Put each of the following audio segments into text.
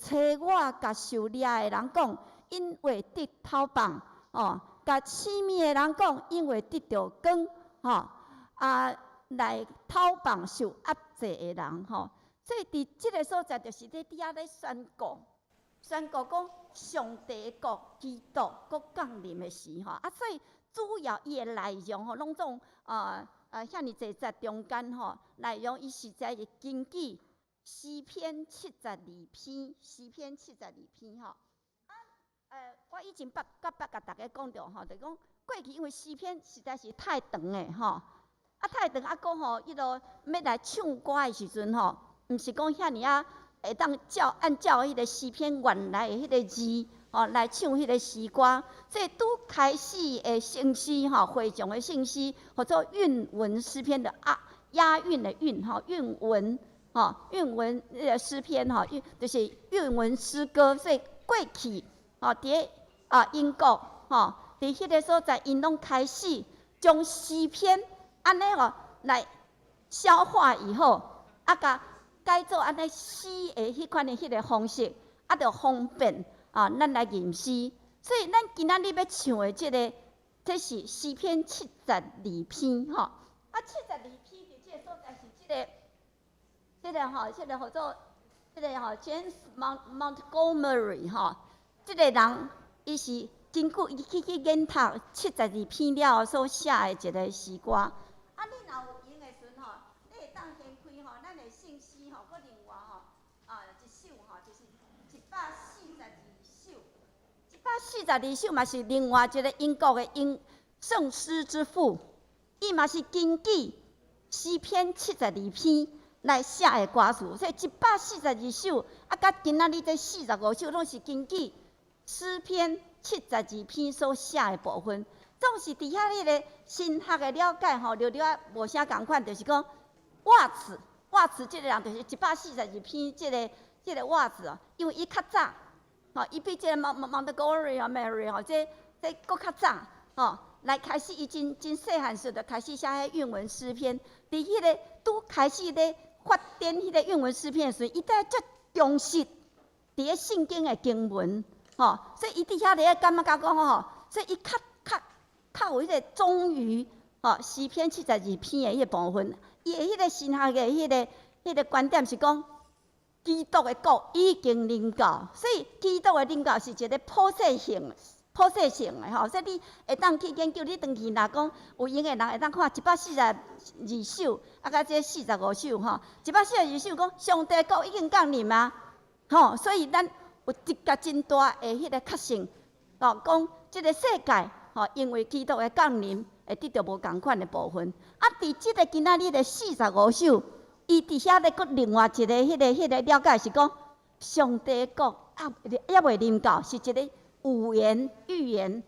揣我共受掠的人講，𪜶會得透放，哦，共痴迷的人講，𪜶會得著光，吼，啊，來透放受壓制的人，吼。所以佇這个所在，就是咧佇遐咧宣告，宣告講上帝的國、基督閣降臨的時，吼。啊，所以主要伊的內容吼，攏總遐爾濟節中間吼，內容伊實在是根據詩篇七十二篇，詩篇七十二篇吼。啊，我以前捌閣捌共大家講著吼，就講過去因為詩篇實在是太長的吼，啊太長啊，閣吼，彼落欲來唱歌的時陣吼，毋是講遐爾仔會當照按照彼个詩篇原來的彼个字吼來唱彼個詩歌，所以拄開始的聖詩吼，會眾的聖詩，號做韻文詩篇的啊，押韻的韻吼，韻文吼，韻文彼个詩篇吼，韻就是韻文詩歌。所以過去吼，佇咧啊英國吼，佇彼个所在，𪜶攏開始將詩篇按呢吼來消化以後，啊共改做按呢詩的彼款的彼个方式，啊，著方便啊，咱來吟詩。所以咱今仔日欲唱的這个，這是詩篇七十二篇吼。啊，七十二篇佇這个所在是這个，這个吼，這個號做這个吼，James Montgomery 吼，這个人伊是根據伊去研讀七十二篇了後所寫的一个詩歌。啊，你若有閒的時陣吼，你會當掀開吼，咱的聖詩吼，閣另外吼，啊一首吼，就是一百四十二首。一百四十二首嘛是另外一个英國的英聖詩之父，伊嘛是根據詩篇七十二篇來寫的歌詞，所以一百四十二首啊，佮今仔日這四十五首，攏是根據詩篇七十二篇所寫的部分。總是佇遐彼个神學的了解吼，著著啊無啥仝款，就是講沃茨，沃茨這个人就是一百四十二篇這个沃茨哦，因為伊較早，吼，伊比這个 Montgomery 啊 Mary 吼，這閣較早，吼，來開始伊真真細漢時就開始寫彼韻文詩篇，佇彼个拄開始咧發展彼个韻文詩篇的時陣，伊才足忠實佇咧聖經的經文，吼，所以伊佇遐咧感覺講吼，所以伊較較較有彼个忠於吼詩篇七十二篇的彼個部分，伊的彼個神學的彼個觀點是講，基督的國已經臨到，所以基督的臨到是一個普世性的吼，所以你會當去研究，你轉去若講有閒的人會當看一百四十二首，啊，佮這四十五首吼，一百四十二首講上帝國已經降臨啊，吼，所以咱有一個真大的彼個確信，吼，講這個世界吼，因為基督的降臨會得著無仝款的部分。啊，佇這個今仔日的四十五首，伊佇遐咧閣另外一個彼個了解是講，上帝國猶未臨到，是一個預言預言。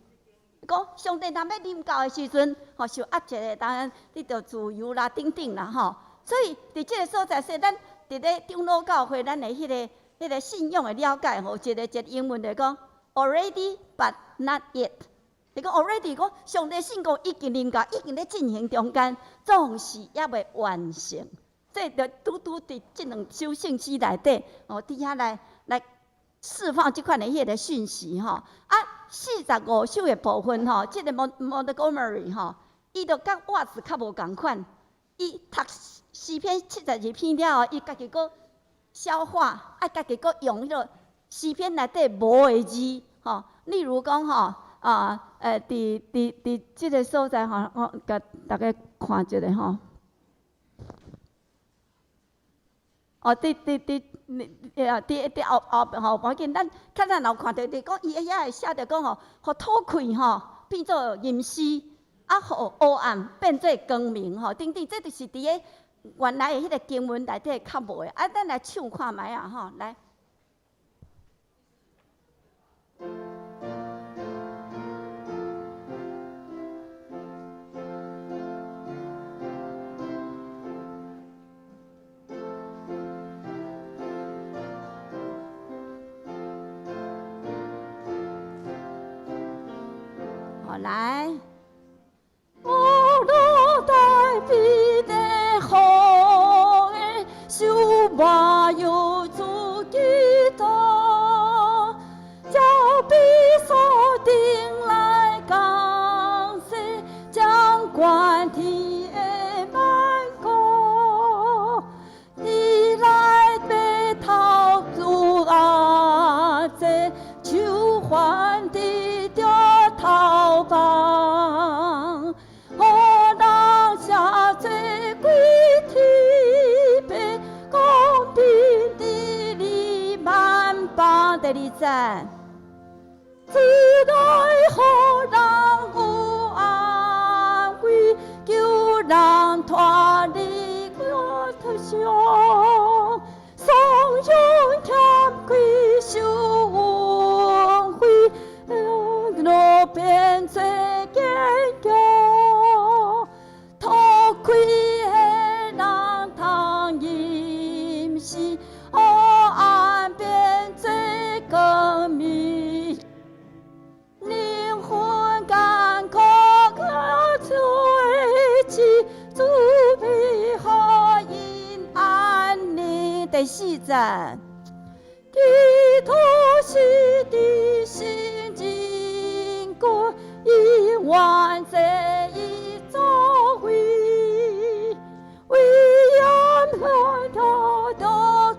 講上帝若欲臨到的時陣，吼受壓制的，當然得著自由啦，等等啦，吼。所以佇這個所在，說咱佇咧長老教會，咱的彼個信仰的了解，吼，一個英文就講 already but not yet。就講 already 講上帝聖國已經臨到，已經咧進行中間，總是猶未完成。這就拄拄佇這兩首聖詩內底，哦，佇遐來釋放這款的彼個訊息吼。啊，四十五首的部分吼，這個 Montgomery 吼，伊就佮沃茨較無仝款。伊讀詩篇七十二篇了後，伊家己閣消化，啊，家己閣用彼個詩篇內底無的字，吼，例如講吼，啊，佇這個所在吼，我共大家看一下吼。哦，佇後後吼，無要緊，咱較咱有看著，佇講伊遐會寫著講吼，予土塊吼變做吟詩，啊，予黑暗變做光明吼，等等，這就是佇咧原來的彼個經文內底較無的。啊，咱來唱看覓仔吼，來。好，來。無路代彼的雨的，受麻有主基督。第二節。主來予人有安慰，救人脫離苦傷，喪勇欠虧受恩惠，路變做堅強，脫開的人通飲食，黑暗變做光明。靈魂艱苦可做志，主必予𪜶安寧。第四節，基督是得勝真國，永遠坐伊座位，為嚴來得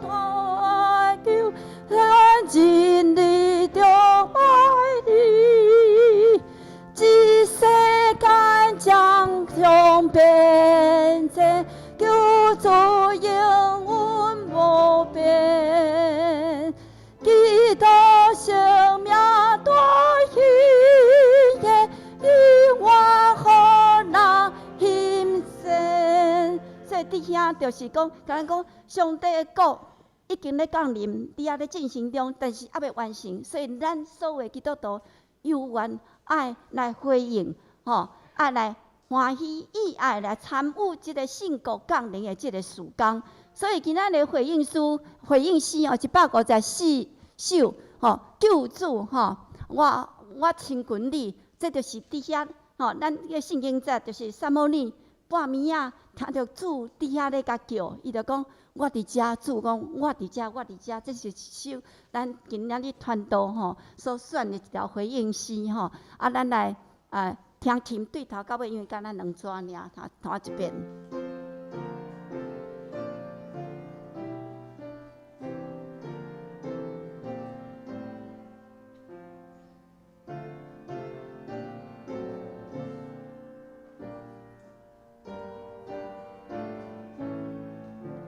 大救，咱真理著愛你，這世間將將變遷，救主永遠無變。基督生命大喜悅，永遠予人欣羨。所以佇遐就是講，共咱講上帝的國已經咧降臨，佇遐咧進行中，但是猶未完成。所以咱所有的基督徒有緣愛來回應，吼，愛來歡喜意愛來參與這个聖國降臨的這个事工。所以今仔日回應詩、回應詩哦，154首，吼，救主吼，我親近你，這就是佇遐吼，咱个聖經節就是撒母耳半暝仔聽著主佇遐咧共叫，伊就講我佇遮，主講我佇遮，我佇遮，這是一首咱今仔日傳道吼所選的一條回應詩吼。啊，咱來啊聽琴對頭到尾，因為敢若兩逝爾，彈一遍。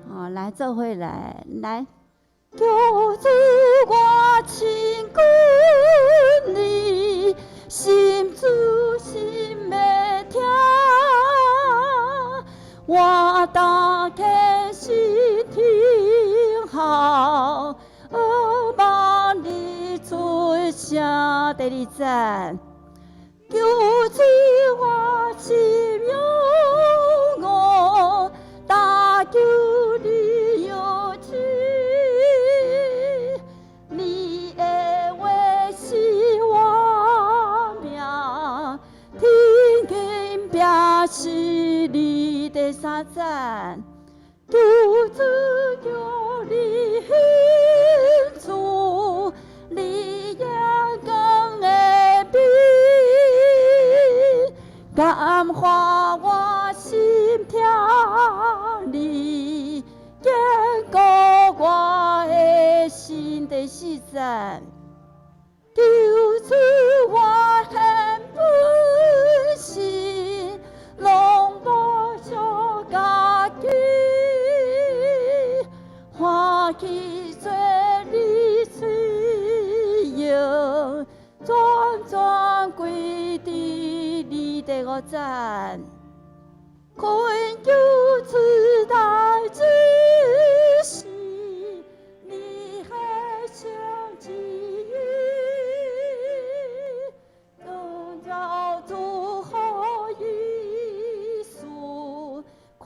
好，來做伙來，來。求主我親近你，心主心的疼，我當虔心聽候，望你出聲。第二節，求主我心有我，大求你有情，你的話是我命，天經便是你。第三節，求主叫你顯出你眼光的美，感化我心疼你，堅固我的心。第四節，求主我獻本身，攏無小家己，歡喜做你隨用，全全歸佇你。第五節，懇求主來指示你的聖旨意，當照主好意思，寬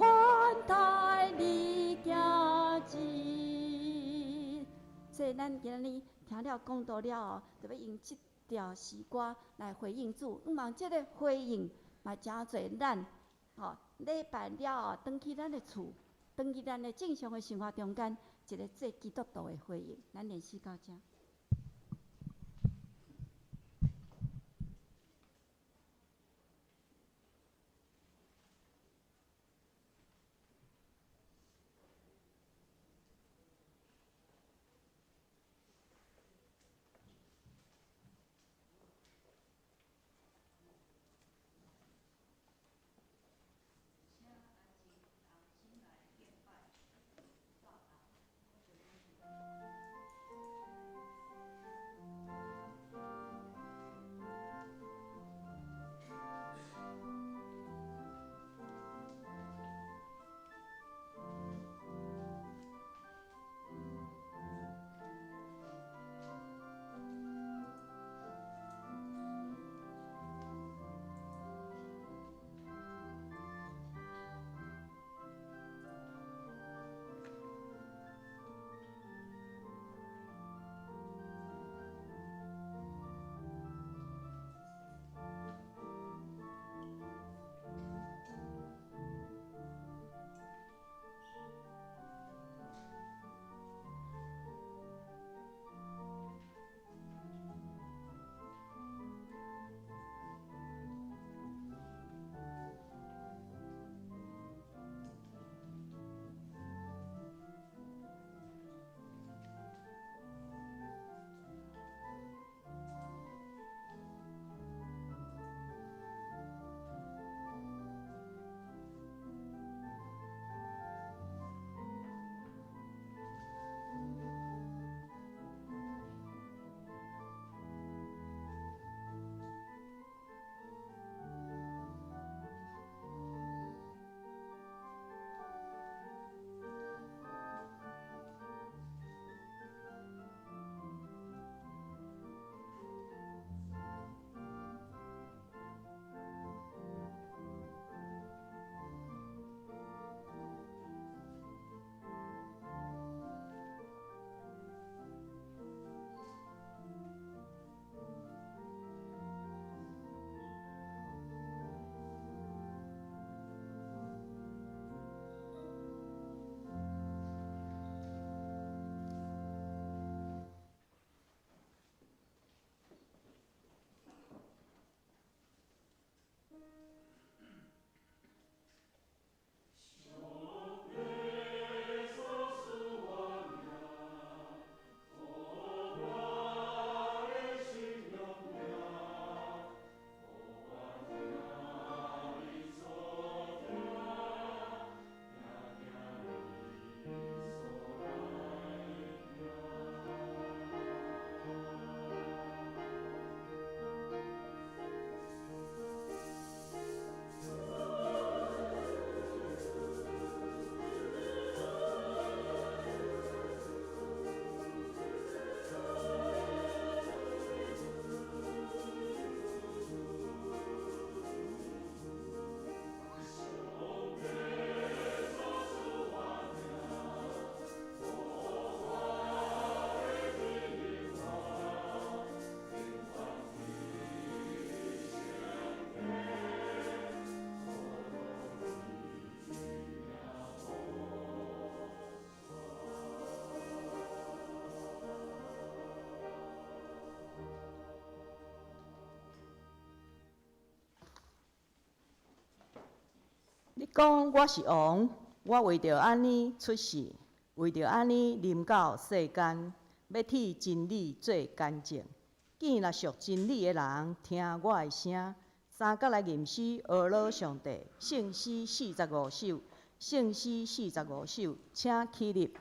待你行前。所以咱今日聽了講道了後，就欲用這條詩歌來回應主。向望這个回應嘛，誠濟咱吼禮拜了後，轉去咱的厝，轉去咱的正常的生活中間，一个做基督徒的回應。咱練習到這。講我是王，我為著按呢出世，為著按呢臨到世間，欲替真理做見證。見若屬真理的人聽我的聲，三角來吟詩，呵咾上帝，聖詩四十五首，聖詩四十五首，請起立。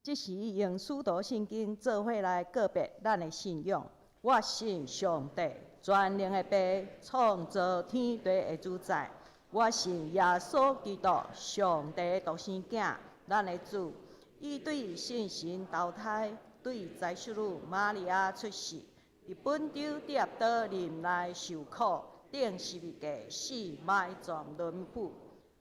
這時用使徒信經做伙來告別咱的信仰。我信上帝，全能的父，創造天地的主宰。我信耶穌基督，上帝的獨生囝，咱的主。伊對聖神投胎，對宰恤女瑪利亞出世，佇本丟蒂納多忍耐受苦，釘十字架死埋葬淪腐。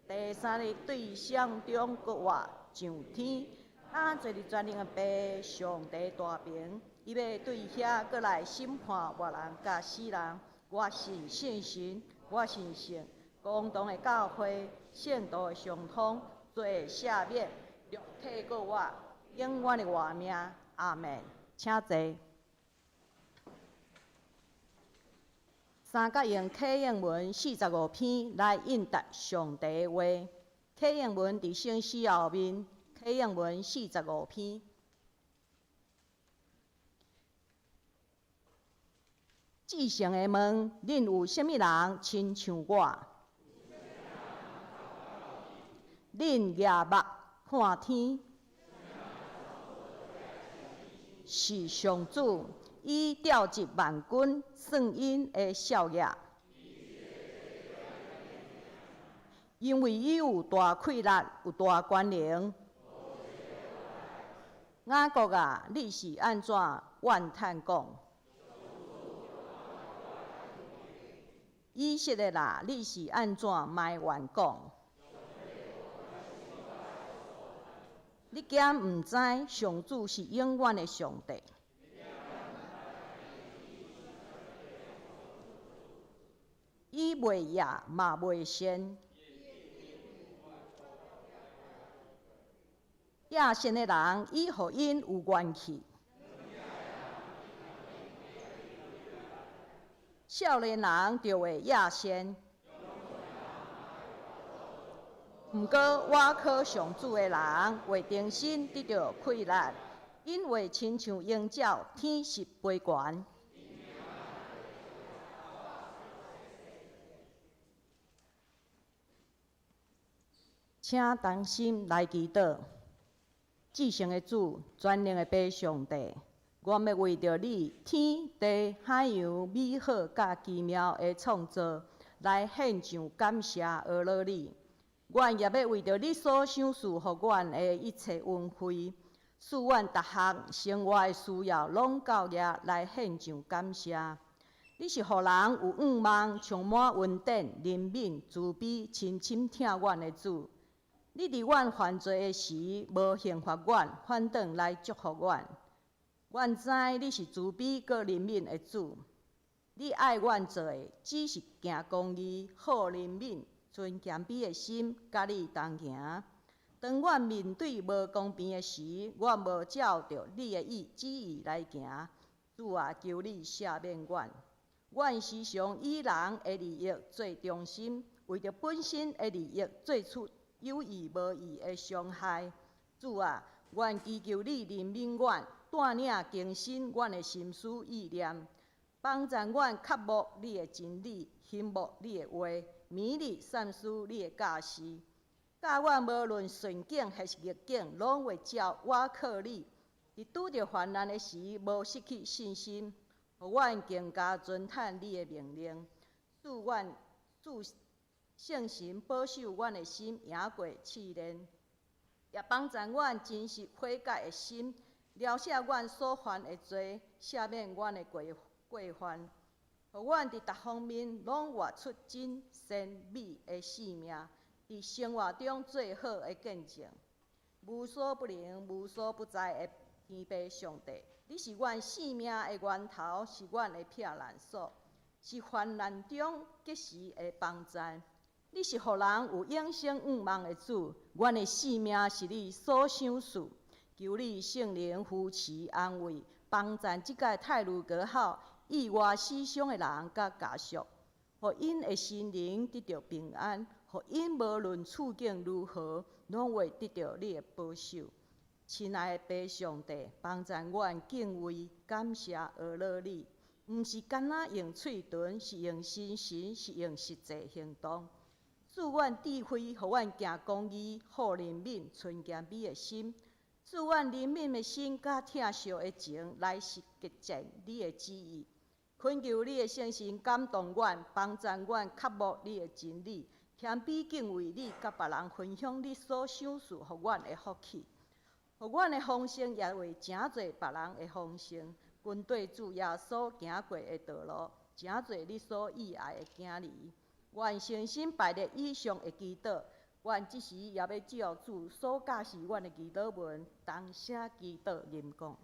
第三日對死人中復活上天。啊！坐佇全能的父上帝大爿，伊欲對遐閣來審判活人佮死人。我信聖神，我信聖公同的教會，聖徒的相通，罪的赦免，肉體閣活，永遠的活命。阿們。請坐。三角用啟應文四十五篇來應答上帝的話。啟應文佇聖詩後面。啟應文四十五篇。至聖的問：恁有啥物人親像我？恁舉目看天，是上主，伊召集萬軍，算𪜶的數額。因為伊有大氣力，有大權能。雅各啊，你是按怎怨嘆講？以色列啊，你是按怎埋怨講？你敢毋知上主是永遠的上帝？伊袂夜嘛袂善。野心的人，伊予𪜶有元氣；少年人就會野心。毋過，倚靠上主的人會重新得著氣力，𪜶會親像鷹鳥，展翅飛懸。請同心來祈禱。至聖的主，全能的父上帝，阮欲為著你天地海洋美好佮奇妙的創造，來獻上感謝阿咾你。阮也欲為著你所賞賜予阮的一切恩惠，賜阮逐項生活的需要，攏到遐來獻上感謝。你是予人有願望、充滿恩典、憐憫、慈悲、深深疼阮的主。你佇阮犯罪的時，無刑罰阮，反轉來祝福阮。阮知你是慈悲閣憐憫的主。你愛阮做的，只是行公義、好憐憫、存謙卑的心，佮你同行。當阮面對無公平的時，阮無照著你的意旨意來行。主啊，求你赦免阮。阮時常以人的利益做中心，為著本身的利益做出有意無意的傷害。主啊，阮祈求你憐憫阮，帶領更新阮的心思意念，幫助阮渴慕你的真理，欣慕你的話，勉勵善思你的教示。教阮無論順境抑是逆境，攏會照倚靠你。佇拄著患難的時，無失去信心，予阮更加遵趁你的命令。賜阮賜聖神保守阮的心，贏過試煉，也幫助阮真實悔改的心，饒赦阮所犯的罪，赦免阮的過過犯，予阮佇逐方面攏活出真善美的生命，佇生活中做好的見證。無所不能、無所不在的天父上帝，你是阮生命的源頭，是阮的避難所，是患難中及時的幫助。你是予人有永生願望的主，阮的生命是你所賞賜。求你聖靈扶持安慰，幫助這屆太魯閣號意外死傷的人佮家屬，予𪜶的心靈得著平安，予𪜶無論處境如何，攏會得著你的保守。親愛的父上帝，幫助阮敬畏、感謝、阿咾你，毋是干焦用喙唇，是用心神，是用實際行動。賜阮智慧，予阮行公義、好憐憫、存謙卑的心；賜阮憐憫的心，佮疼惜的情，來實踐你的旨意。懇求你的聖神感動阮，幫助阮渴慕你的真理，謙卑敬畏你，佮別人分享你所賞賜予阮的福氣。予阮的豐盛也會成做別人的豐盛。跟綴主耶穌行過的道路，成做你所喜愛的囝兒。阮誠心拜列以上的祈禱，阮這時也欲照主所教示阮的祈禱文，同聲祈禱吟講。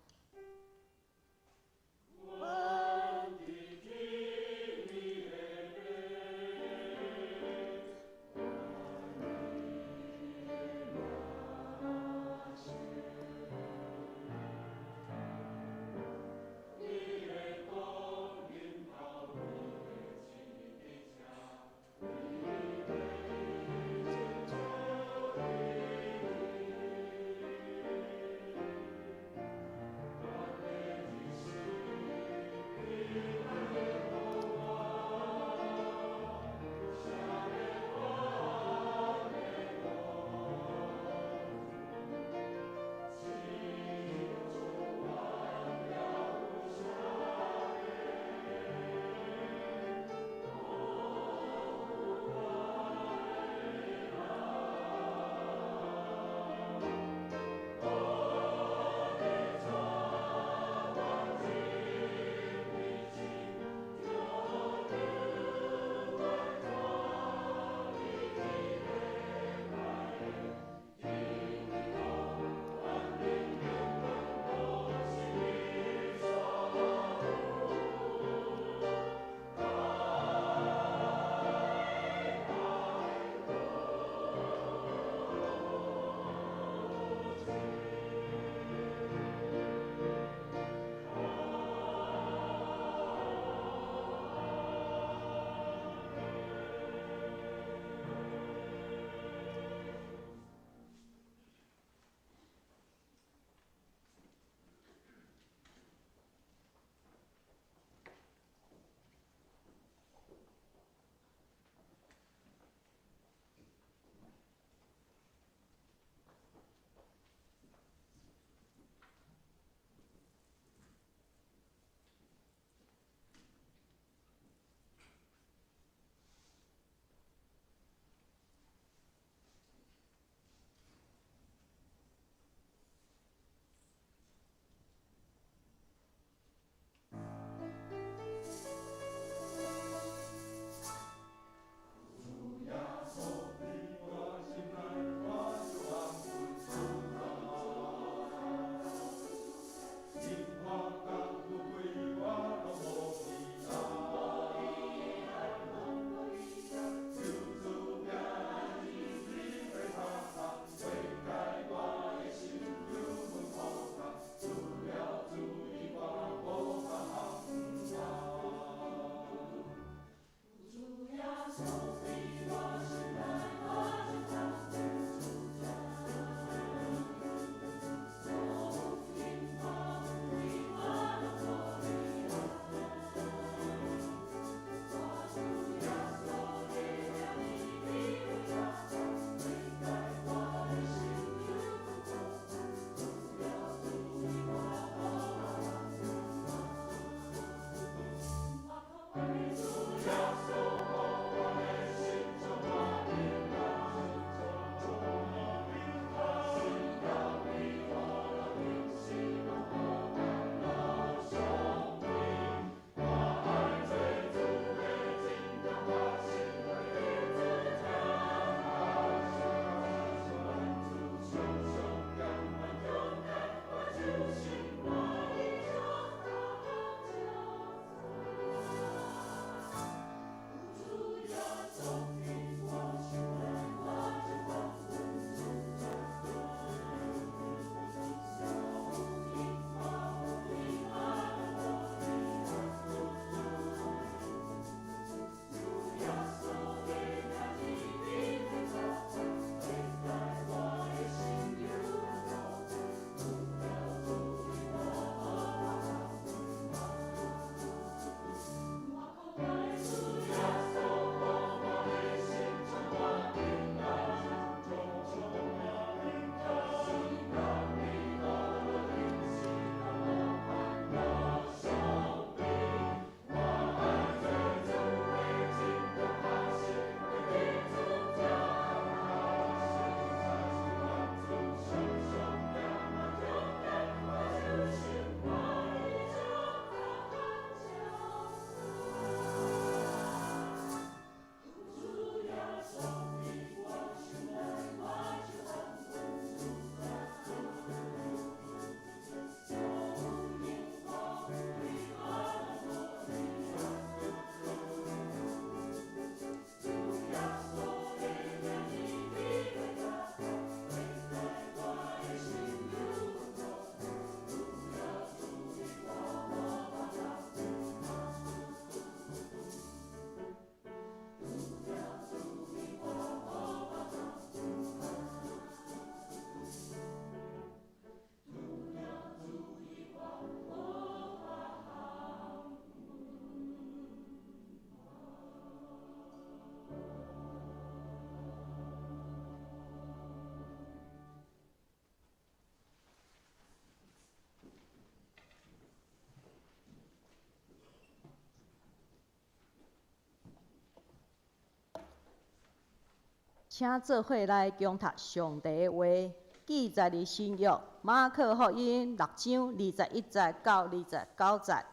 請做伙來恭讀上帝的話，記載佇新約馬可福音六章21節到29節，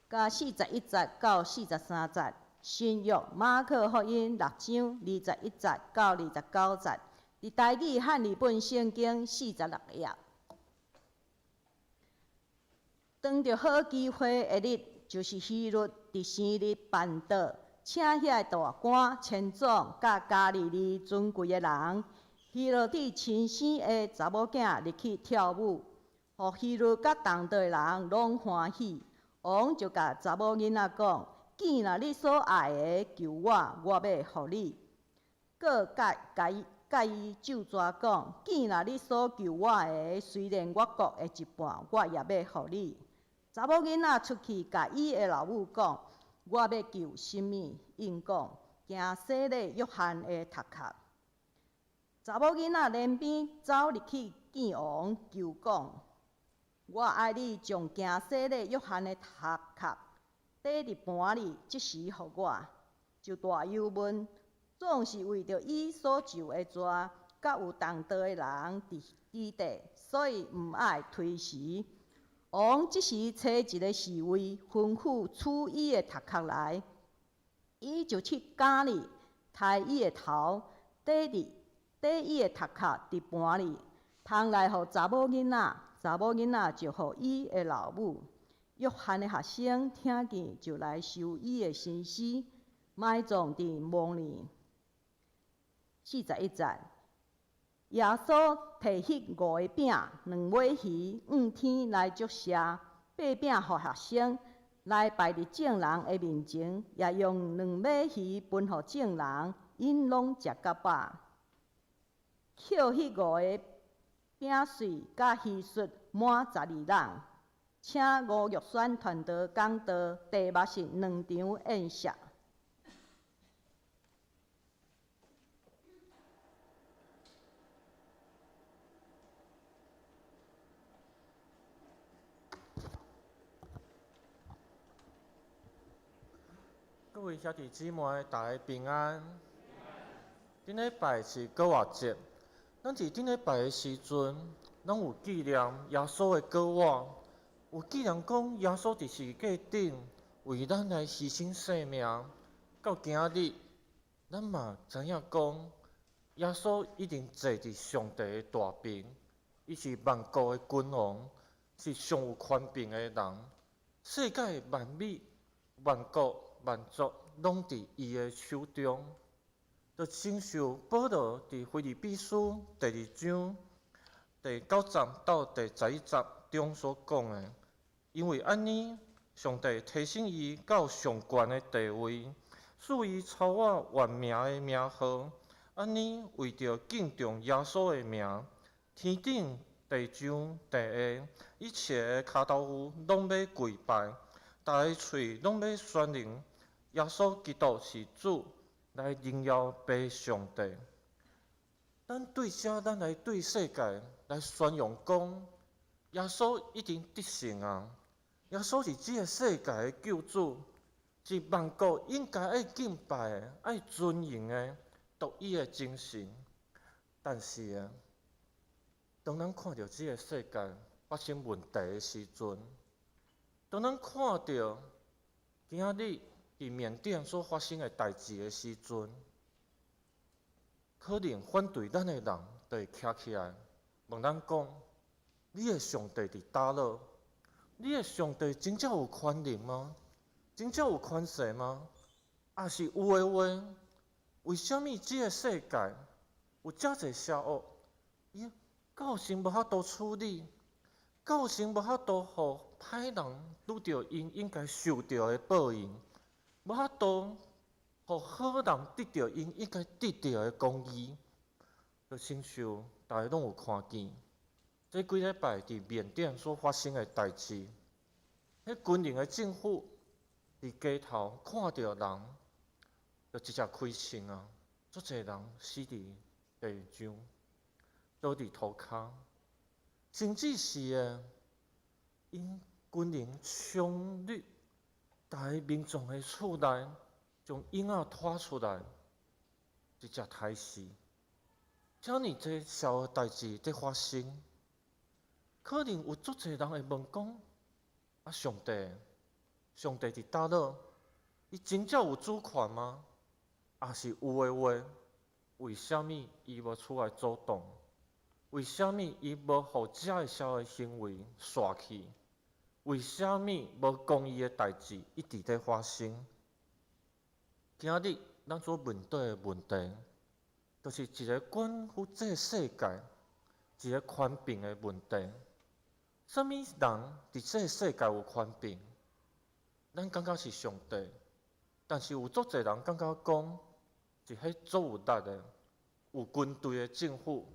佮41節到43節。新約馬可福音六章21節到29節，佇台語漢字本聖經46頁。當著好機會的日，就是希律佇生日辦桌，請遐大官、千總佮加利利尊貴的人。希羅底親生的查某囝入去跳舞，予希律佮同桌的人攏歡喜。王就共查某囡仔講：見若你所愛的，求我，我欲予你。閣共伊咒詛講：見若你所求我的，雖然我國的一半，我也欲予你。查某囡仔出去，共伊的老母講：我欲求啥物？𪜶講：驚洗禮約翰的頭殼。查某囡仔連鞭走入去見王，求講：我愛你將驚洗禮約翰的頭殼綴佇盤裡，即時予我。就大憂悶，總是為著伊所受的罪，佮有同桌的人佇佇底，所以毋愛推辭。王即時差一个侍衛，吩咐取伊的頭殼來，伊就去監裡刣伊的頭，綴伊的頭殼佇盤裡，捧來予查某囡仔，查某囡仔就予伊的老母。約翰的學生聽見，就來收伊的身屍，埋葬佇墓裡。41節，耶穌提彼五个餅、兩尾魚，向天來祝謝，擘餅予學生來擺佇眾人的面前，也用兩尾魚分予眾人，𪜶攏食甲飽。抾彼五个餅碎佮魚術滿12籃。請吳玉萱傳道講道，題目是兩場宴席。各位兄弟姊妹，大家平安。頂禮拜是復活節，咱佇頂禮拜的時陣，攏有紀念耶穌的復活，有紀念講耶穌佇十字架頂為咱來犧牲性命。到今日，咱嘛知影講，耶穌已經坐佇上帝的大爿，伊是萬國的君王，是上有權柄的人，世界萬美、萬國、萬族攏佇伊的手中。就親像保羅佇腓立比書第二章第九節到第11節中所講的，因為按呢，上帝提升伊到上懸的地位，賜伊超越萬名的名號。按呢，為著敬重耶穌的名，天頂、地上、地下一切的跤頭趺攏欲跪拜，逐个喙攏欲宣認耶穌基督是主，來榮耀父上帝。咱對遮，咱來對世界來宣揚講，耶穌已經得勝啊！耶穌是這个世界的救主，是萬國應該愛敬拜的、愛尊榮的獨一的真神。但是啊，當咱看著這个世界發生問題的時陣，當咱看著今仔日佇緬甸所發生的代誌的時陣，可能反對咱的人就會徛起來問咱講：你的上帝佇佗落？你的上帝真正有權能嗎？真正有權勢嗎？抑是有的話，為啥物這个世界有遮濟邪惡？伊到時無法度處理，到時無法度予歹人拄著𪜶應該受著的報應，無法度予好人得著𪜶應該得著的公義。就親像大家攏有看見，這幾禮拜佇緬甸所發生的代誌，彼軍人的政府佇街頭看著人，就直接開槍啊！足濟人死佇地上，倒佇塗跤，甚至是的，𪜶軍人衝入逐个民眾的厝內，將嬰仔拖出來，直接刣死。遮爾濟痟的代誌佇發生，可能有足濟人會問講：啊，上帝，上帝佇佗落？伊真正有主權嗎？若是有的話，為啥物伊無出來阻擋？為啥物伊無予遮的痟的行為煞去？為啥物無公義的代誌一直佇發生？今日咱所面對的問題，就是一个關乎這个世界一个權柄的問題。啥物人佇這个世界有權柄？咱感覺是上帝，但是有足濟人感覺講是彼足有力的、有軍隊的政府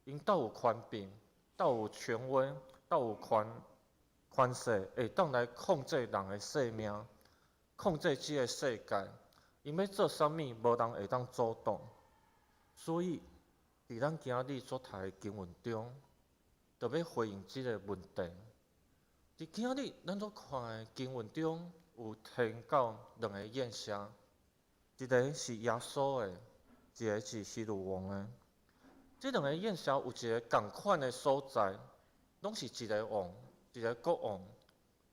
，𪜶鬥有權柄、鬥有權威、鬥有權勢，會當來控制人的性命，控制這个世界。𪜶欲做啥物，無人會當阻擋。所以，佇咱今日所讀的經文中，就欲回應這个問題。佇今日咱所看的經文中，有提到兩个宴席，一个是耶穌的，一个是希律王的。這兩个宴席有一个仝款的所在，攏是一个王，一个國王，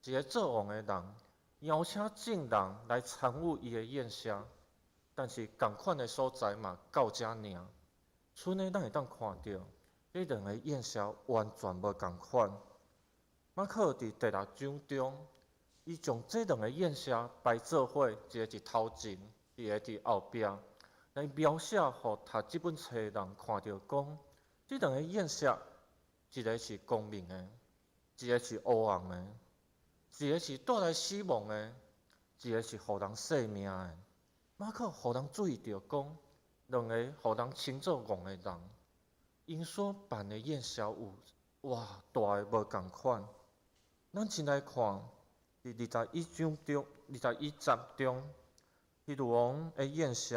一个做王的人，邀請眾人來參與伊的宴席，但是仝款的所在嘛到遮爾。賰呢，咱會當看著，這兩个宴席完全無仝款。馬可佇第六章中，伊將這兩个宴席擺做伙，一个佇頭前，一个佇後壁，來描寫予讀這本冊的人看著講，這兩个宴席，一个是光明的，一个是烏暗的，一个是帶來死亡的，一个是予人性命的。馬可予人注意著講，兩个予人稱做王的人，𪜶所辦的宴席有偌大的無仝款。咱先來看佇21章中，21節中，希律王的宴席。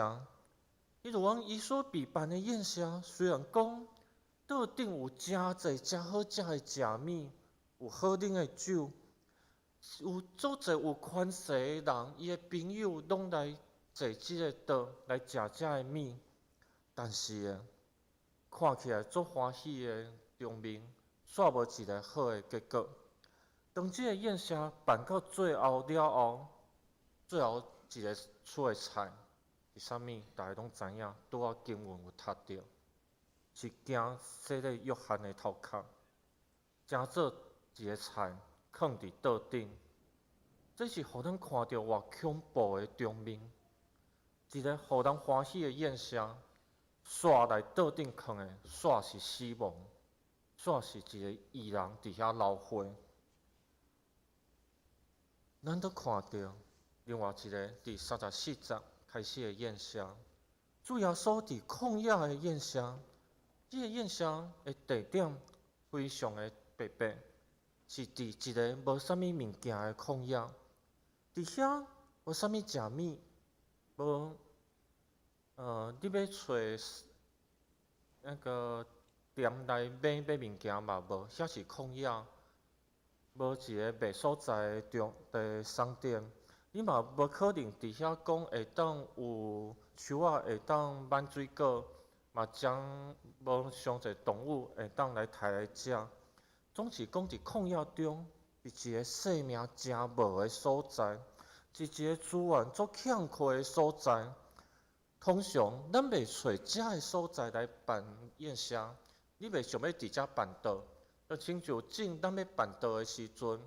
希律王伊所備辦的宴席，雖然講桌頂有誠濟誠好食的食物，有好啉的酒，有足濟有權勢的人，伊的朋友攏來坐這个桌來食這个物，但是看起來足歡喜的場面，煞無一个好的結果。當這个宴席辦到最後了後，最後一个出的菜是啥物？大家攏知影，拄仔經文有讀著，是驚洗禮約翰的頭殼，成做一个菜，囥佇桌頂。這是予咱看著偌恐怖的場面。一个予人歡喜的宴席，煞來桌頂囥的，煞是死亡，煞是一个義人佇遐流血。咱閣看著另外一个佇34節開始的宴席，主耶穌佇曠野的宴席，這个宴席的地點非常的特別，是佇一个無啥物物件的曠野，佇遐無啥物食物，無，你欲揣那个店來買買物件嘛無，遐是曠野，無一个賣所在的中的商店，你嘛無可能佇遐講會當有樹仔會當挽水果，嘛將無傷濟動物會當來刣來食。總是講佇曠野中，是一个生命誠無的所在，是一个資源足欠缺的所在。通常咱袂揣遮的所在來辦宴席，你袂想欲佇遮辦桌。就親像正咱欲辦桌的時陣，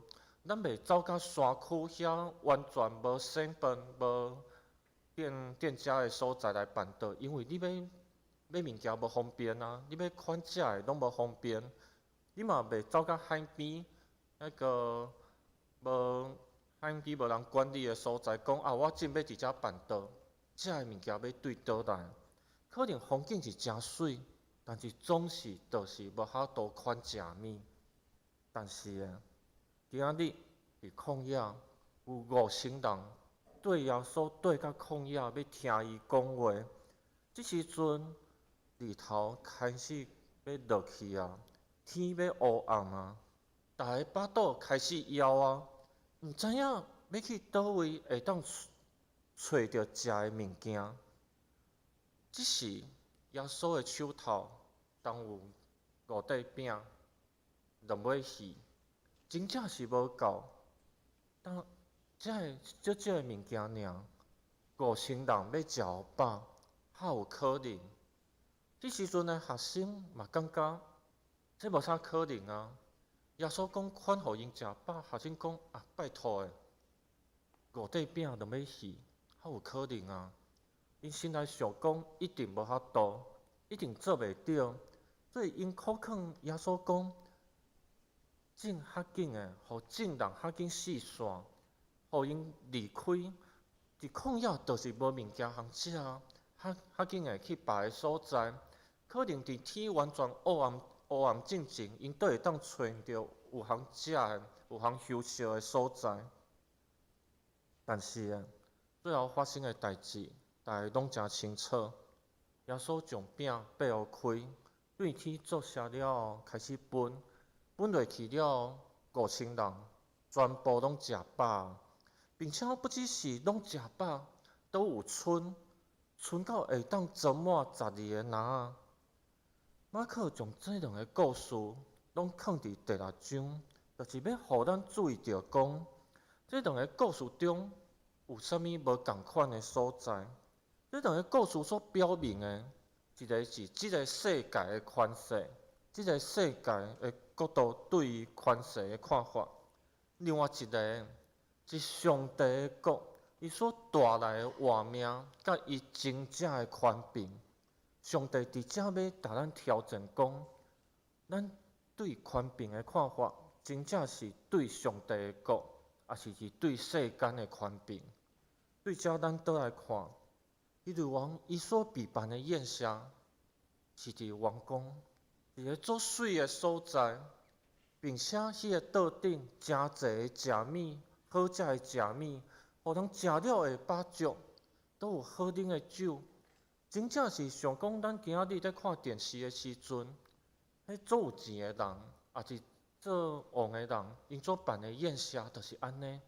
咱袂走到山區遐完全無生飯、無店家的所在來辦桌，因為你欲買物件無方便啊，你欲款食的攏無方便。你嘛袂走到海邊，那個無海邊無人管理的所在，講啊，我正欲佇遮辦桌，遮的物件欲對佗來？可能風景是誠媠，但是總是就是無法度款食物。但是啊，今仔日佇曠野有5000人綴耶穌綴到曠野，欲聽伊講話。這時陣日頭開始欲落去啊，天欲烏暗啊，逐个腹肚開始枵啊，毋知影欲去佗位會當揣著食的物件。這時，耶穌的手頭當有五塊餅、兩尾魚，真正是無夠。但這个少少的物件爾，5000人欲食予飽，較有可能？這時陣的學生嘛感覺這無啥可能啊！耶穌講款予𪜶食飽，學生講啊，拜託的，五塊餅兩尾魚，較有可能啊！𪜶心內想講，一定無法度，一定做袂著，所以𪜶苦勸耶穌講，眾較緊的，予眾人較緊四散，予𪜶離開。佇曠野就是無物件通食啊，較較緊的去別个所在，可能佇天完全烏暗烏暗進前，𪜶都會當揣著有通食的、有通休息的所在。但是啊，最後發生的代誌，大家攏誠清楚。耶穌將餅擘予開，對天祝謝了後，開始分，分落去了後，5000人全部攏食飽，並且不只是攏食飽，都有賰，賰到會當裝滿12個籃仔。馬可將這兩个故事攏囥佇第六章，就是欲予咱注意著講，這兩个故事中有啥物無仝款的所在。這兩个故事所表明的，一个是這个世界的權勢，這个世界的國度對於權勢的看法；另外一个是上帝的國，伊所帶來的活命，佮伊真正的權柄。上帝佇遮欲共咱挑戰講，咱對權柄的看法，真正是對上帝的國，抑是是對世間的權柄？對遮咱倒來看，希律王伊所備辦的宴席，是佇王宮，一个足媠的所在，並且彼个桌頂誠濟的食物，好食的食物，予人食了會飽足，都有好啉的酒。真正是想講，咱今仔日咧看電視的時陣，彼足有錢的人，抑是做王的人，𪜶所辦的宴席就是按呢，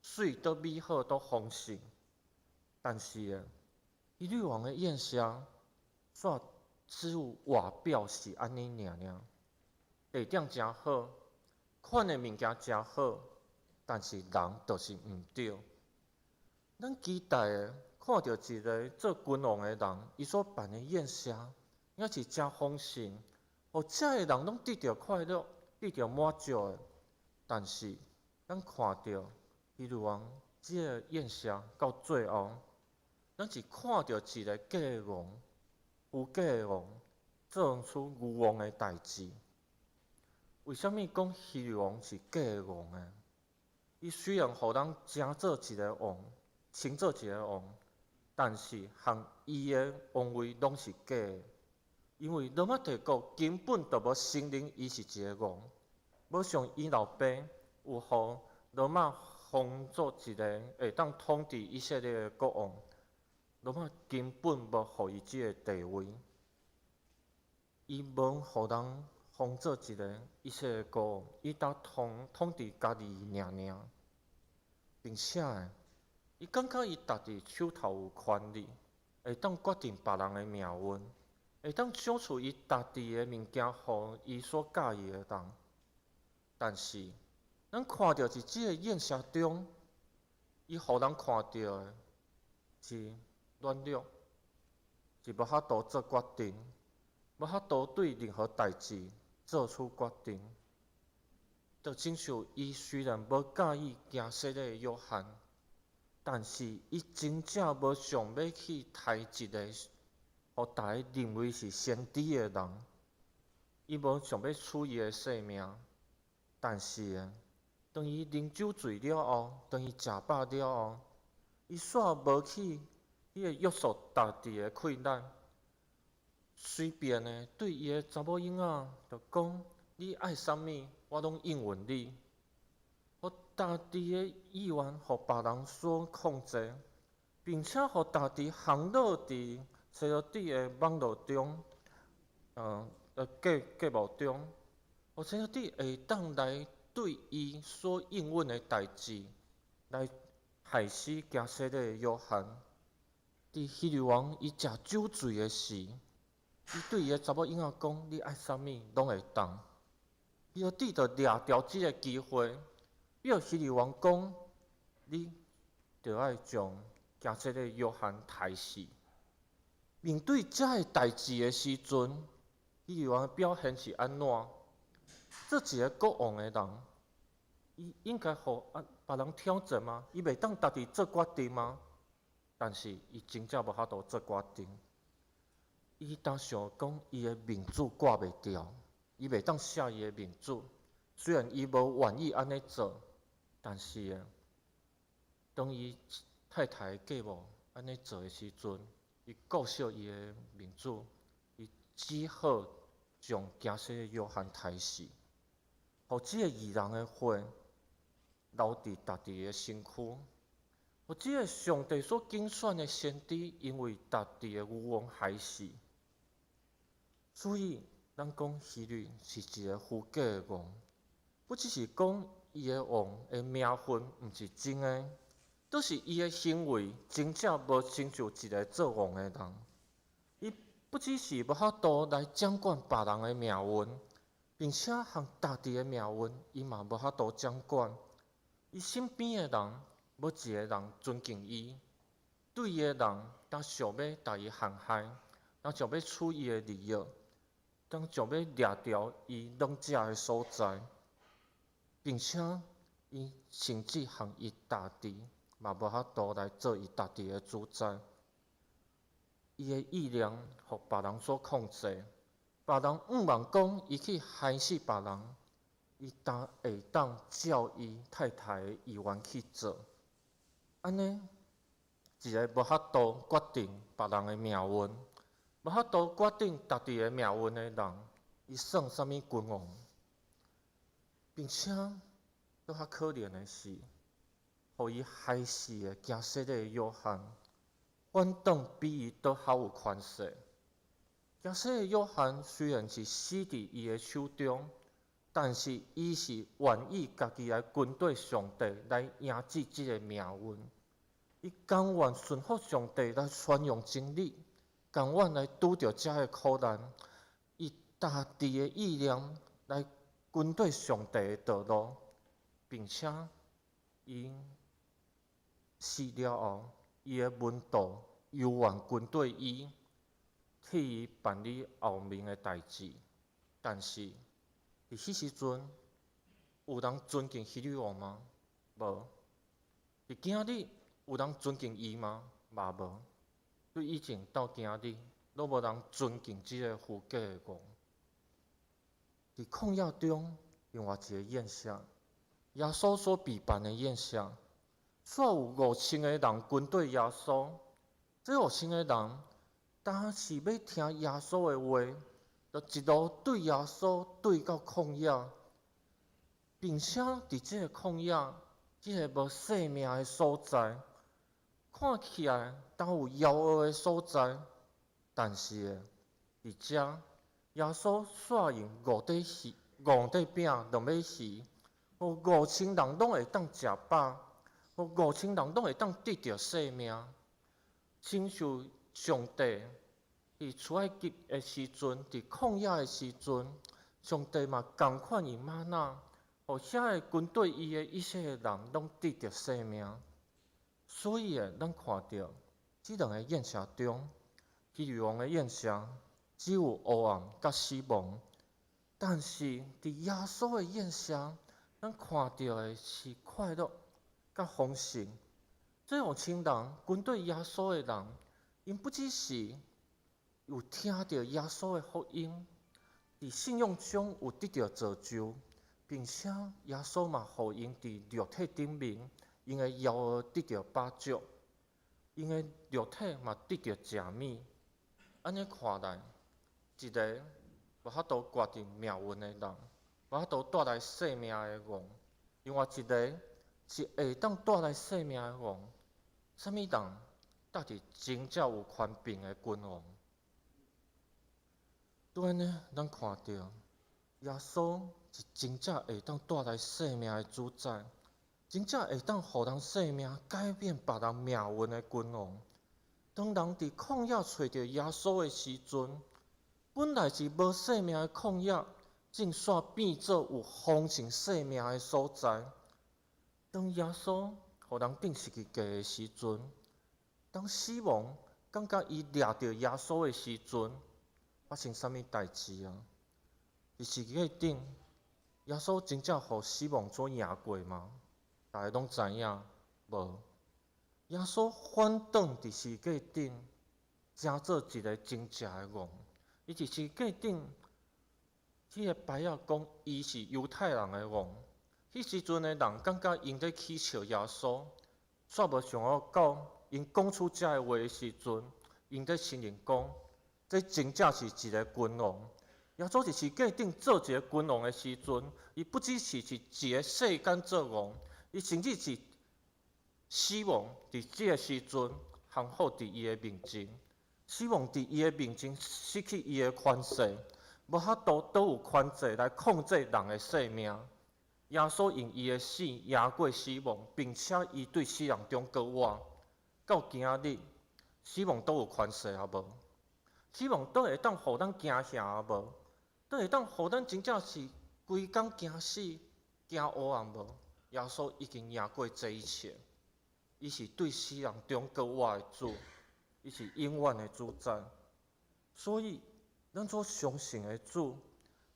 媠都美好，都豐盛。但是啊，希律王的宴席，煞只有外表是按呢爾爾，地點誠好，款的物件誠好，但是人就是毋對。咱期待的看著一个做君王的人，伊所辦的宴席，應該是誠豐盛，予遮的人攏得著快樂，得著滿足的。但是，咱看著希律王這个宴席到最後，咱是看著一个假的王，虛假的王，做出愚王的代誌。為啥物講希律王是假的王呢？伊雖然予人稱做一个王，稱做一个王，但是和伊的王位攏是假的，因為羅馬帝國根本就無承認伊是一个王，無像伊老爸有予羅馬封做一个會當統治以色列的國王，羅馬根本無予伊這个地位，伊無予人封做一个以色列國王，伊焦統統治家己爾爾，並且伊感覺伊家己手頭有權力，會當決定別人的命運，會當賞賜伊家己的物件予伊所喜歡的人。但是，咱看著佇這个宴席中，伊予人看著的是軟弱，是無法度做決定，無法度對任何代誌做出決定。就親像伊雖然無佮意行洗禮的約翰，但是伊真正無想欲去刣一个予大家認為是先知的人，伊無想欲取伊的性命。但是，當伊啉酒醉了後，當伊食飽了後，伊煞無去彼个約束家己的氣力，隨便的對伊的查某囡仔就講：你愛啥物，我攏應允你。予家己的意願，予別人所控制，並且予家己陷落佇西羅底的網羅中，計謀中，予西羅底會當來對伊所應允的代誌，來害死行洗禮的約翰。佇希律王伊食酒醉的時，伊對伊的查某嬰仔講：你愛啥物攏會當。希羅底就掠著這个機會，伊予希律王講：你著愛將行洗禮約翰刣死。面對遮个代誌的時陣，希律王的表現是按怎？做一个國王的人，伊應該予啊別人挑戰嗎？伊袂當家己做決定嗎？但是伊真正無法度做決定。伊當想講，伊的面子掛袂牢，伊袂當卸伊的面子。雖然伊無願意按呢做，但是當伊太太的計謀按呢做的時陣，伊顧惜伊的面子，伊只好將行洗的約翰刣死，予這个義人的血流佇家己的身軀，予這个上帝所揀選的先知，因為家己的愚妄害死。所以，咱講希律是一个虛假的王，不只是講伊的王的名分毋是真的，倒是伊的行為真正無親像一个做王的人。伊不只是無法度來掌管別人的命運，並且和家己的命運，伊嘛無法度掌管。伊身邊的人，無一个人尊敬伊，對伊的人，當想欲共伊陷害，當想欲取伊的利益，當想欲掠著伊軟食的所在，並且伊甚至和伊家己嘛無法度來做伊家己的主宰。伊的意念予別人所控制，別人向望講伊去害死別人，伊當會當照伊太太的意願去做。按呢，一个無法度決定別人的命運，無法度決定家己的命運的人，伊算啥物君王？並且，閣較可憐的是，予伊害死的行洗禮的約翰，反轉比伊閣較有權勢。行洗禮的約翰雖然是死佇伊的手中，但是伊是願意家己來跟綴上帝來迎接這个命運。伊甘願順服上帝來傳揚真理，甘願來拄著遮个苦難，以家己的意念來跟綴上帝的道路，並且伊死了後，伊的門徒猶原跟綴伊，替伊辦理後面的代誌。但是，佇彼時陣，有人尊敬希律王嗎？無。佇今日有人尊敬伊嗎？嘛無。對以前到今日，攏無人尊敬這个虛假的王。佇曠野中，另外一个宴席，耶穌所備辦的宴席，煞有5000个人跟綴耶穌。這5000个人，當是欲聽耶穌的話，就一路綴耶穌綴到曠野，並且佇這个曠野，這个無生命的所在，看起來敢有枵餓的所在，但是佇遮，耶穌煞用五塊魚、五塊餅、兩尾魚，予5000人攏會當食飽，予5000人攏會當得著生命。親像上帝佇出埃及的時陣，佇曠野的時陣，上帝嘛仝款用瑪納，予遐個跟綴伊的一切的人攏得著生命。所以，咱看著這兩个宴席中，希律王的宴席只有黑暗佮死亡，但是佇耶穌的宴席，咱看著的是快樂佮豐盛。這5000人跟綴耶穌的人，𪜶不只是有聽著耶穌的福音，佇信仰中有得著造就，並且耶穌嘛予𪜶佇肉體頂面，𪜶的枵餓得著飽足，𪜶的肉體嘛得著食物。按呢看來，一个無法度決定命運的人，無法度帶來生命的王；另外一个是會當帶來生命的王。啥物人才是真正有權柄的君王？對按呢，咱看著耶穌是真正會當帶來生命的主宰，真正會當予人生命改變別人命運的君王。當人佇曠野揣著耶穌的時陣，本來是無生命的曠野，竟煞變做有豐盛生命的所在。當耶穌予人釘十字架的時陣，當死亡感覺伊掠著耶穌的時陣，發生啥物代誌啊？佇十字架頂，耶穌真正予死亡所贏過嗎？大家攏知影，無。耶穌反轉佇十字架頂，成做一個真正的王。伊佇十字架頂，彼個牌仔講伊是猶太人的王。彼時陣的人感覺𪜶咧起笑耶穌，煞無想到𪜶講出這个話的時陣，𪜶咧承認講，這真正是一個君王。耶穌佇十字架頂做一個君王的時陣，伊不只是佇一个世間做王，伊甚至是死亡佇這个時陣降服佇伊的面前，死亡佇伊的面前失去伊的權勢，無法度閣有權勢來控制人的生命。耶穌用伊的死贏過死亡，並且伊對死人中閣活。到今仔日，死亡閣有權勢抑無？死亡閣會當予咱驚嚇抑無？閣會當予咱真正是規工驚死、驚烏暗無？耶穌已經贏過這一切，伊是對死人中閣活的主，伊是永遠的主宰。所以，咱所相信的主，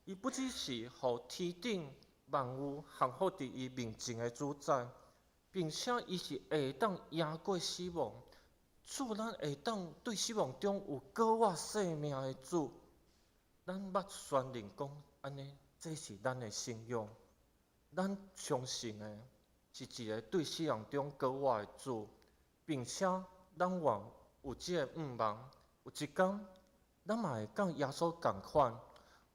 伊不只是予天頂萬有降服佇伊面前的主宰，並且伊是會當贏過死亡，賜咱會當對死亡中有閣活生命的主。咱捌宣認講，按呢，這是咱的信仰。咱相信的是一个對死人中閣活的主，並且咱願有這个向望，有一工，咱嘛會佮耶穌仝款，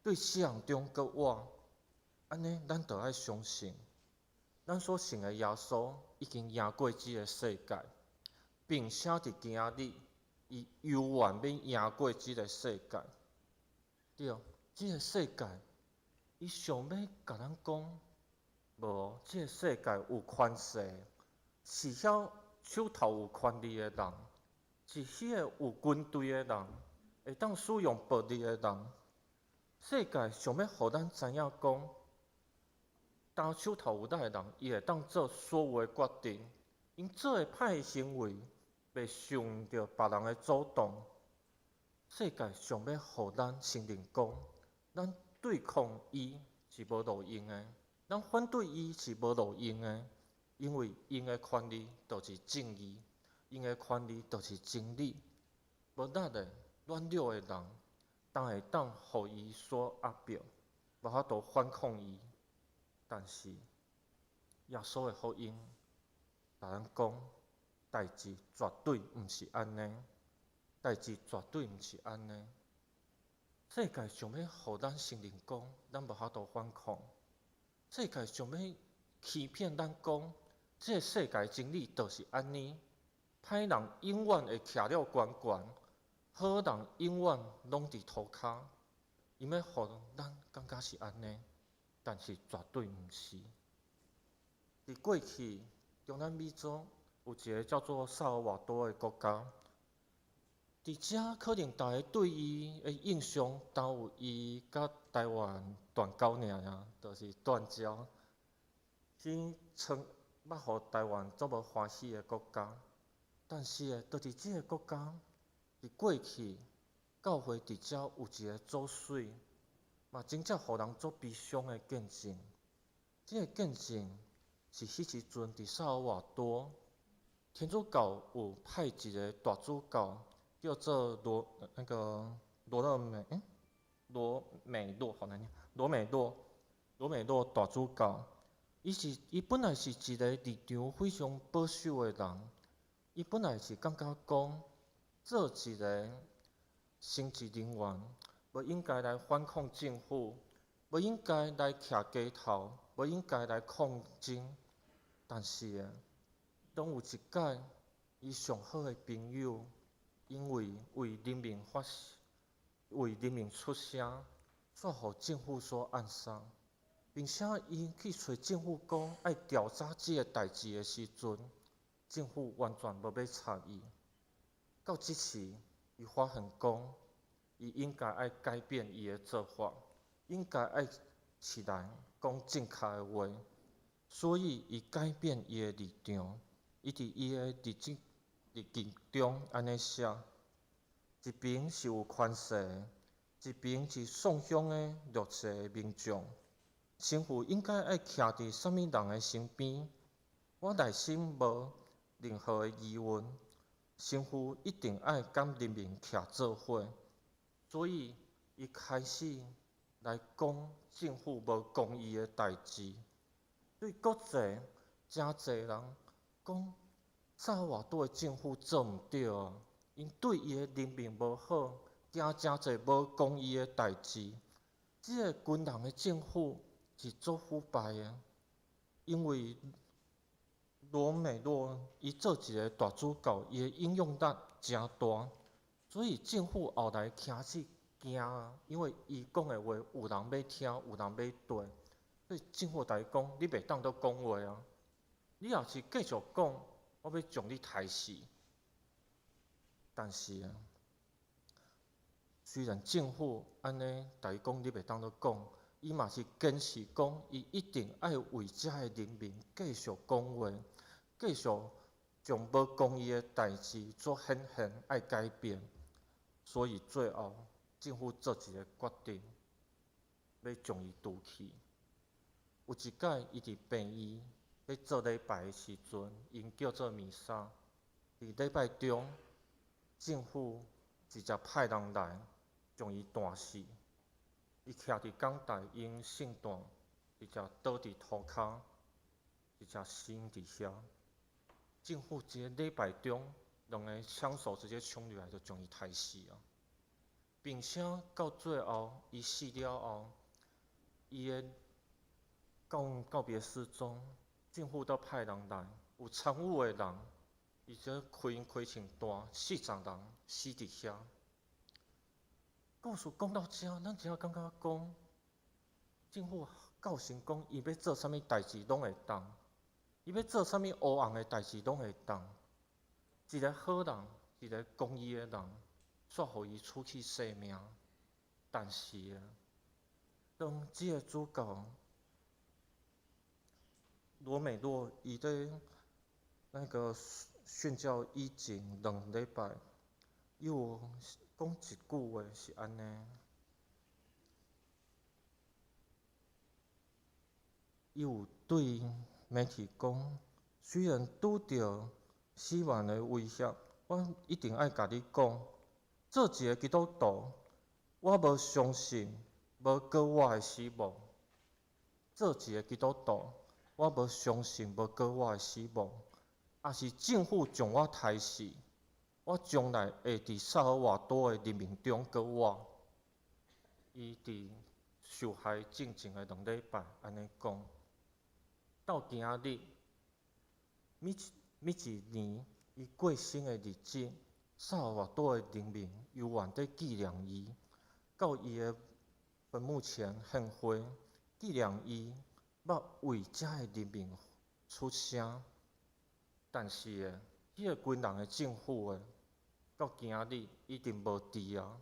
對死人中閣活。按呢，咱就愛相信，咱所信的耶穌已經贏過這个世界，並且佇今仔日，伊猶原欲贏過這个世界。對，這个世界，伊想欲共咱講，無，這个世界有權勢，是遐手頭有權力的人，是彼个有軍隊的人，會當使用暴力的人。世界想欲予咱知影講，當手頭有力的人，伊會當做所有的決定，𪜶做的歹行為，袂受著別人的阻擋。世界想欲予咱承認講，咱對抗伊是無路用的，咱反對伊是無路用的，因為𪜶的權利就是正義，𪜶的權利就是真理。無力的軟弱的人，當會當予伊所壓迫，無法度反抗伊。但是耶穌的福音，共咱講，代誌絕對毋是按呢，代誌絕對毋是按呢。世界想欲予咱承認講，咱無法度反抗。世界想欲欺騙咱講，這个世界真理就是按呢。歹人永遠會徛了懸懸，好人永遠攏佇塗跤。伊欲予咱感覺是按呢，但是絕對毋是。佇過去，中南美洲有一个叫做薩爾瓦多的國家，佇遮可能大家對伊的印象，焦有伊佮台灣斷交爾爾，就是斷交，去稱捌予台灣足無歡喜的國家。但是，就佇這个國家，佇過去教會佇遮有一个做媠，嘛真正予人足悲傷的見證。這个見證是彼時陣佇薩爾瓦多，天主教有派一个大主教，叫做羅那個羅勒美，羅美洛，好難念，羅美洛，羅美洛大主教。伊本來是一个立場非常保守的人，伊本來是感覺講，做一个神職人員，無應該來反抗政府，無應該來徛街頭，無應該來抗爭。但是啊，當有一擺，伊上好的朋友，因為為人民發，為人民出聲，煞予政府所暗殺，並且伊去揣政府講愛調查這个代誌的時陣，政府完全無欲插伊。到這時，伊發現講，伊應該愛改變伊的做法，應該愛起來講正確的話，所以伊改變伊的立場。伊佇伊的日記中按呢寫：一邊是有權勢，一邊是喪鄉的弱勢的民眾。神父應該愛徛佇啥物人的身邊？我內心無任何的疑問。神父一定愛佮人民徛做伙，所以伊開始來講政府無公義的代誌。對國際誠濟人講，薩爾瓦多的政府做毋對啊，𪜶對伊的人民無好，行誠濟無公義的代誌。這个軍人的政府是足腐敗的，因為羅美洛伊做一个大主教，伊的影響力誠大，所以政府後來開始驚啊，因為伊講的話有人欲聽，有人欲綴，所以政府共伊講，你袂當閣講話啊！你若是繼續講，我欲將你刣死。但是啊，雖然政府按呢共伊講，你袂當閣講，伊嘛是堅持講，伊一定愛為遮的人民繼續講話，繼續將無公義的代誌做顯現，愛改變。所以最後政府做一个決定，欲將伊除去。有一擺，伊佇病院欲做禮拜的時陣，𪜶叫做彌撒。佇禮拜中，政府直接派人來將伊彈死。伊徛佇講台，用聖彈直接倒佇塗跤，直接死佇遐。政府一个禮拜中，兩个槍手直接衝入來，就將伊刣死啊！並且到最後，伊死了後，伊的告別式中，政府都派人來，有參與的人，伊這開開槍彈40人死佇遐。故事講到遮，咱只感覺講，政府到成講，伊欲做啥物代誌攏會當，伊欲做啥物烏甕的代誌攏會當。一个好人，一个公義的人，煞予伊取去性命。但是啊，當這个主教羅美洛伊佇那個宣教以前2禮拜，伊有講一句話是按呢，伊有對媒體講，雖然拄著死亡的威脅，我一定愛共你講，做一个基督徒，我無相信無過我的死亡。做一个基督徒，我無相信無過我的死亡。若是政府將我刣死，我將來會佇薩爾瓦多的人民中過活。伊佇受害進前的2禮拜按呢講，到今仔日，每一年伊過身的日子，薩爾瓦多的人民猶原佇紀念伊，到伊的墳墓前獻花，紀念伊捌為遮的人民出聲。但是的，彼个軍人的政府的，到今仔日已經無佇啊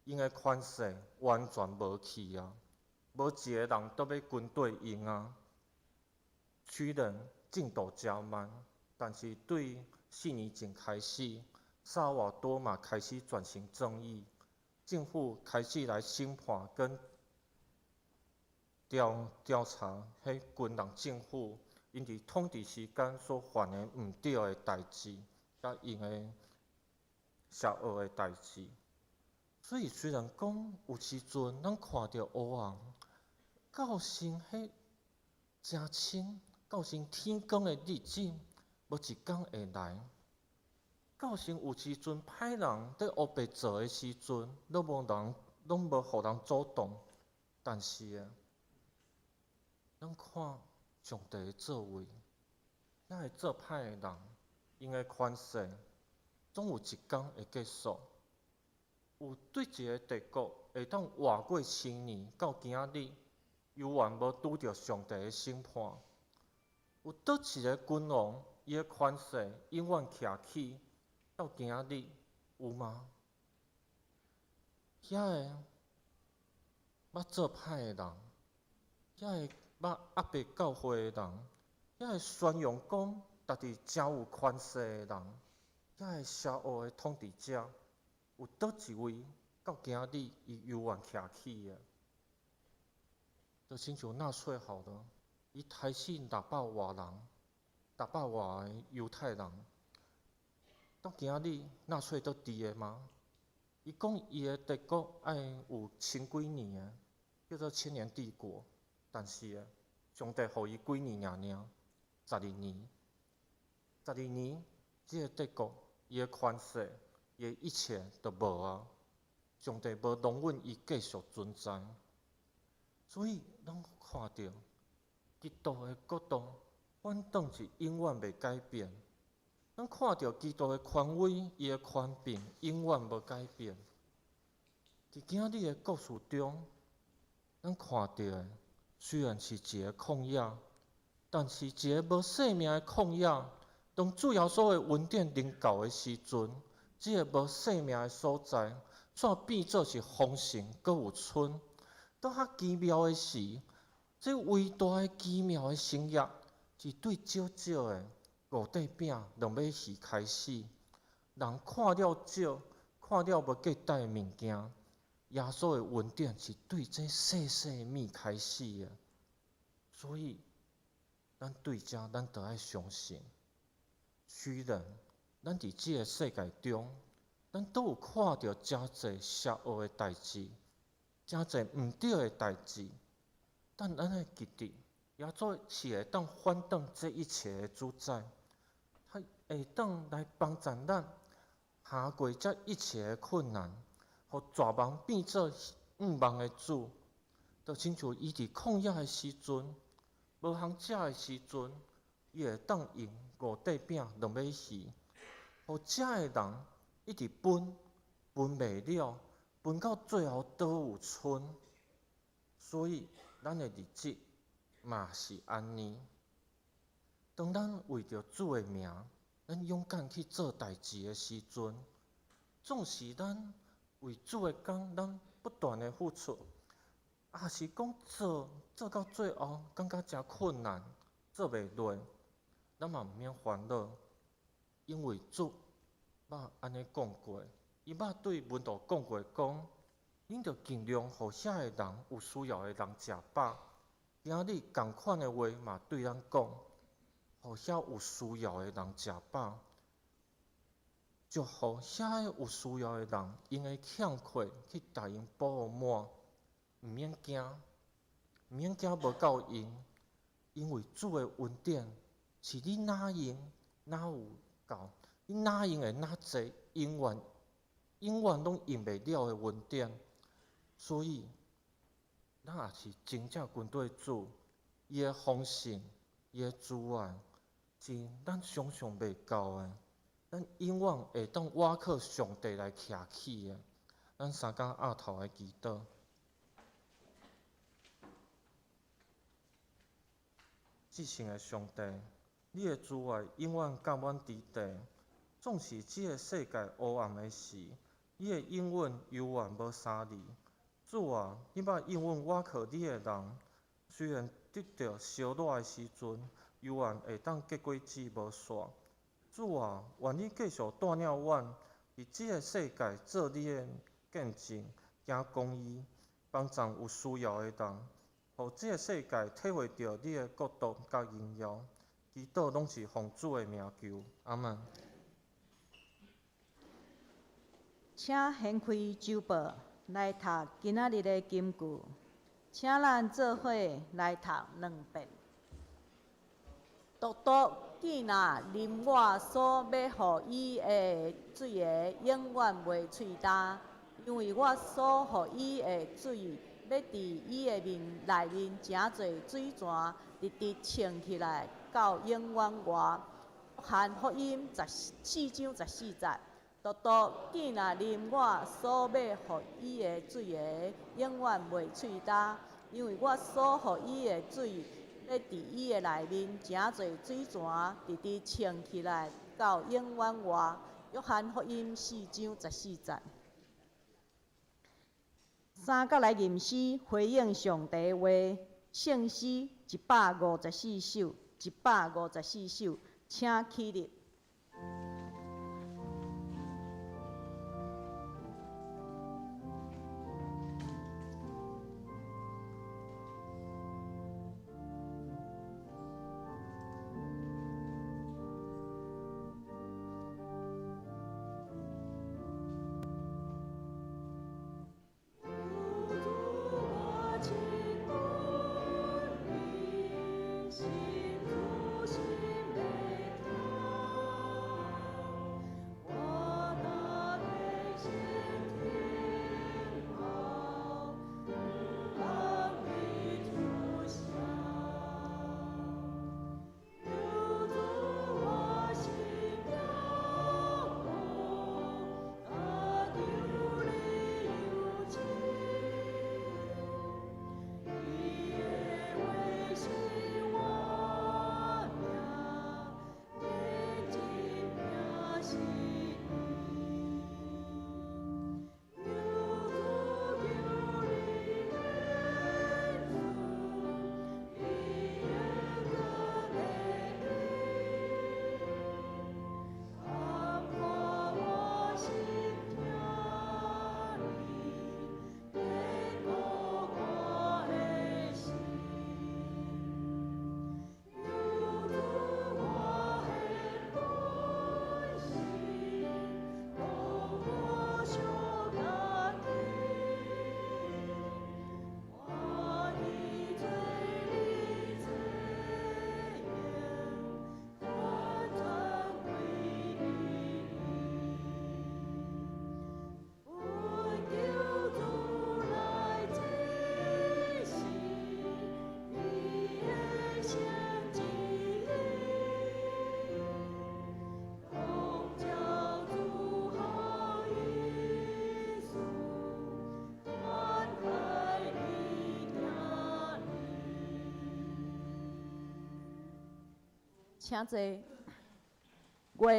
，𪜶的權勢完全無去啊，無一个人倒欲軍隊𪜶啊。雖然進度誠慢，但是對4年前開始，薩爾瓦多嘛開始轉型正義，政府開始來審判跟調查彼軍人政府𪜶佇統治時間所犯的毋對的代誌，佮𪜶的邪惡的代誌。所以雖然講有時陣咱看著烏甕，到成彼誠清、到成天光的日子，無一工會來。到成有時陣歹人佇烏白做的時陣，攏無人，攏無予人阻擋。但是啊，咱看上帝的作為，遐个做歹的人，𪜶的權勢總有一工會結束。有對一个帝國會當活過千年，到今仔日，猶原無拄著上帝的審判。有佗一个君王，伊的權勢永遠徛起，到今仔日有嗎？遐个捌做歹的人，遐个捌壓迫教會的人，遐個宣揚講家己誠有權勢的人，遐個邪惡的統治者，有佗一位到今日伊猶原徛起的？就親像納粹好了，伊殺死600外人，600外個猶太人，到今日納粹閣佇的嗎？伊講伊的帝國愛有千幾年的，叫做千年帝國，但是啊，上帝予伊幾年爾爾，十二年，十二年，這个帝國伊的權勢，伊的一切都無啊！上帝無容允伊繼續存在，所以咱看著基督的國度反轉是永遠袂改變。咱看著基督的權威，伊的權柄永遠無改變。佇今日的故事中，咱看著的雖然是一个曠野，但是一个無生命的曠野。當主耶穌的恩典臨到的時陣，這个無生命的所在，煞變做是豐盛，閣有春。閣較奇妙的是，這偉大的奇妙的神蹟，是對少少的五塊餅、兩尾魚開始。人看了少，看了無價值的物件，耶穌的恩典是對這細細物開始的。所以，咱對這咱著愛相信。雖然咱佇這个世界中，咱都有看著誠濟邪惡的代誌，誠濟毋對的代誌，但咱愛記得，耶穌是會當反轉這一切的主宰，他會當來幫助咱行過這一切的困難，予絕望變做向望的主。就親像伊佇曠野的時陣，無通食的時陣，伊會當用五塊餅、兩尾魚，予食的人一直分，分袂了，分到最後都有賰。所以，咱的日子嘛是按呢。當咱為著主的名，咱勇敢去做代誌的時陣，縱使咱為主的工，咱不斷的付出，抑是講做做到最後，感覺誠困難，做袂落，咱嘛毋免煩惱，因為主捌按呢講過，伊捌對門徒講過，講，恁著盡量予遐个人有需要的人食飽。今日仝款的話嘛對咱講，予遐有需要的人食飽，祝福遐个有需要的人，𪜶的欠缺去共𪜶補滿，毋免驚，毋免驚無夠用，因為主的恩典是你若用若有夠，你若用會若濟，永遠永遠攏用袂了的恩典。所以，咱也是真正跟綴主，伊的豐盛，伊的資源，是咱想像袂到的。咱永遠會當倚靠上帝來徛起的。咱三工扌頭來祈禱。至聖的上帝，你的慈愛永遠甲阮佇地，縱使這个世界黑暗的時，你的應允猶原無相離。主啊，你捌應允倚靠你的人，雖然得著燒熱的時陣，猶原會當結果子無煞。主啊，願你繼續帶領阮佇這个世界做你的見證，行公義，幫助有需要的人，予這个世界體會著你的國度佮榮耀。祈禱攏是奉主的名求，阿們。請掀開周報來讀今仔日的金句，請咱做伙來讀兩遍。獨獨見若啉我所欲予伊的水的，永遠袂喙焦，因為我所予伊的水，欲佇伊的面內面成做水泉，直直衝起來到永遠活。約翰福音14章14節。獨獨見若啉我所欲予伊的水的，永遠袂喙焦，因為我所予伊的水，欲佇伊的內面成做水泉，直直衝起來到永遠活。約翰福音4章14節。三角來吟詩回應上帝話，聖詩154首，154首，請起立。請坐。月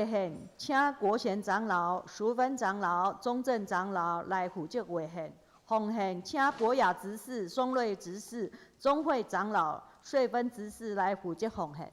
獻，請國賢長老、淑芬長老、中正長老來負責月獻。奉獻，請博雅執事、松瑞執事、宗會長老、瑞芬執事來負責奉獻。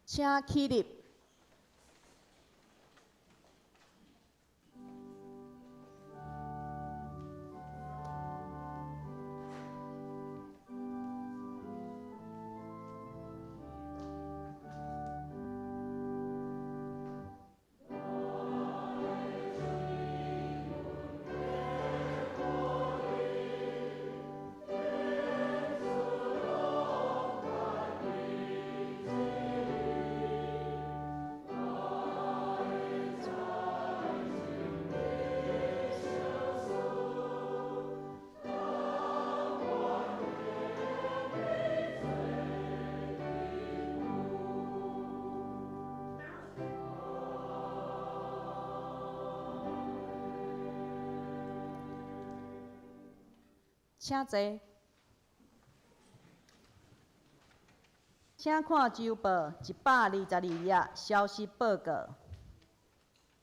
請起立。請坐。請看週報122頁消息報告。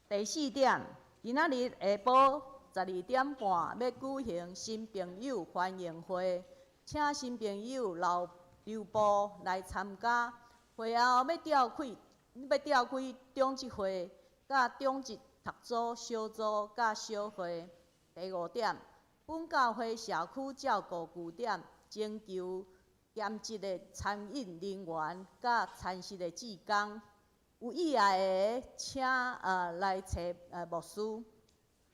第四點，今仔日下晡12點半欲舉行新朋友歡迎會，請新朋友留留步來參加。會後欲召開欲召開長執會，佮長執讀組小組佮小會。第五點，本教會社區照顧據點徵求兼職的餐飲人員佮餐食的志工，有意愛的請來揣牧師。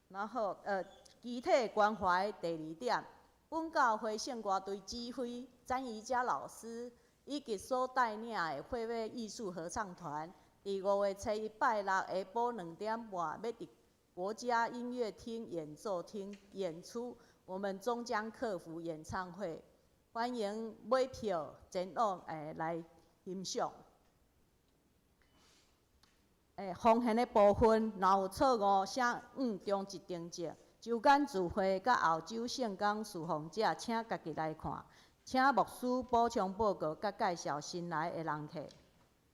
然後肢體關懷第二點，本教會聖歌隊指揮詹怡嘉老師以及所帶領的惠美藝術合唱團，佇5月初1拜六下晡2點半，欲佇國家音樂廳演奏廳演出。我們終將克服演唱會，歡迎買票前往來欣賞。方言的部分，若有錯誤，請向長執訂正。周間聚會佮後週聖工侍奉者，請家己來看。請牧師補充報告佮介紹新來的人客。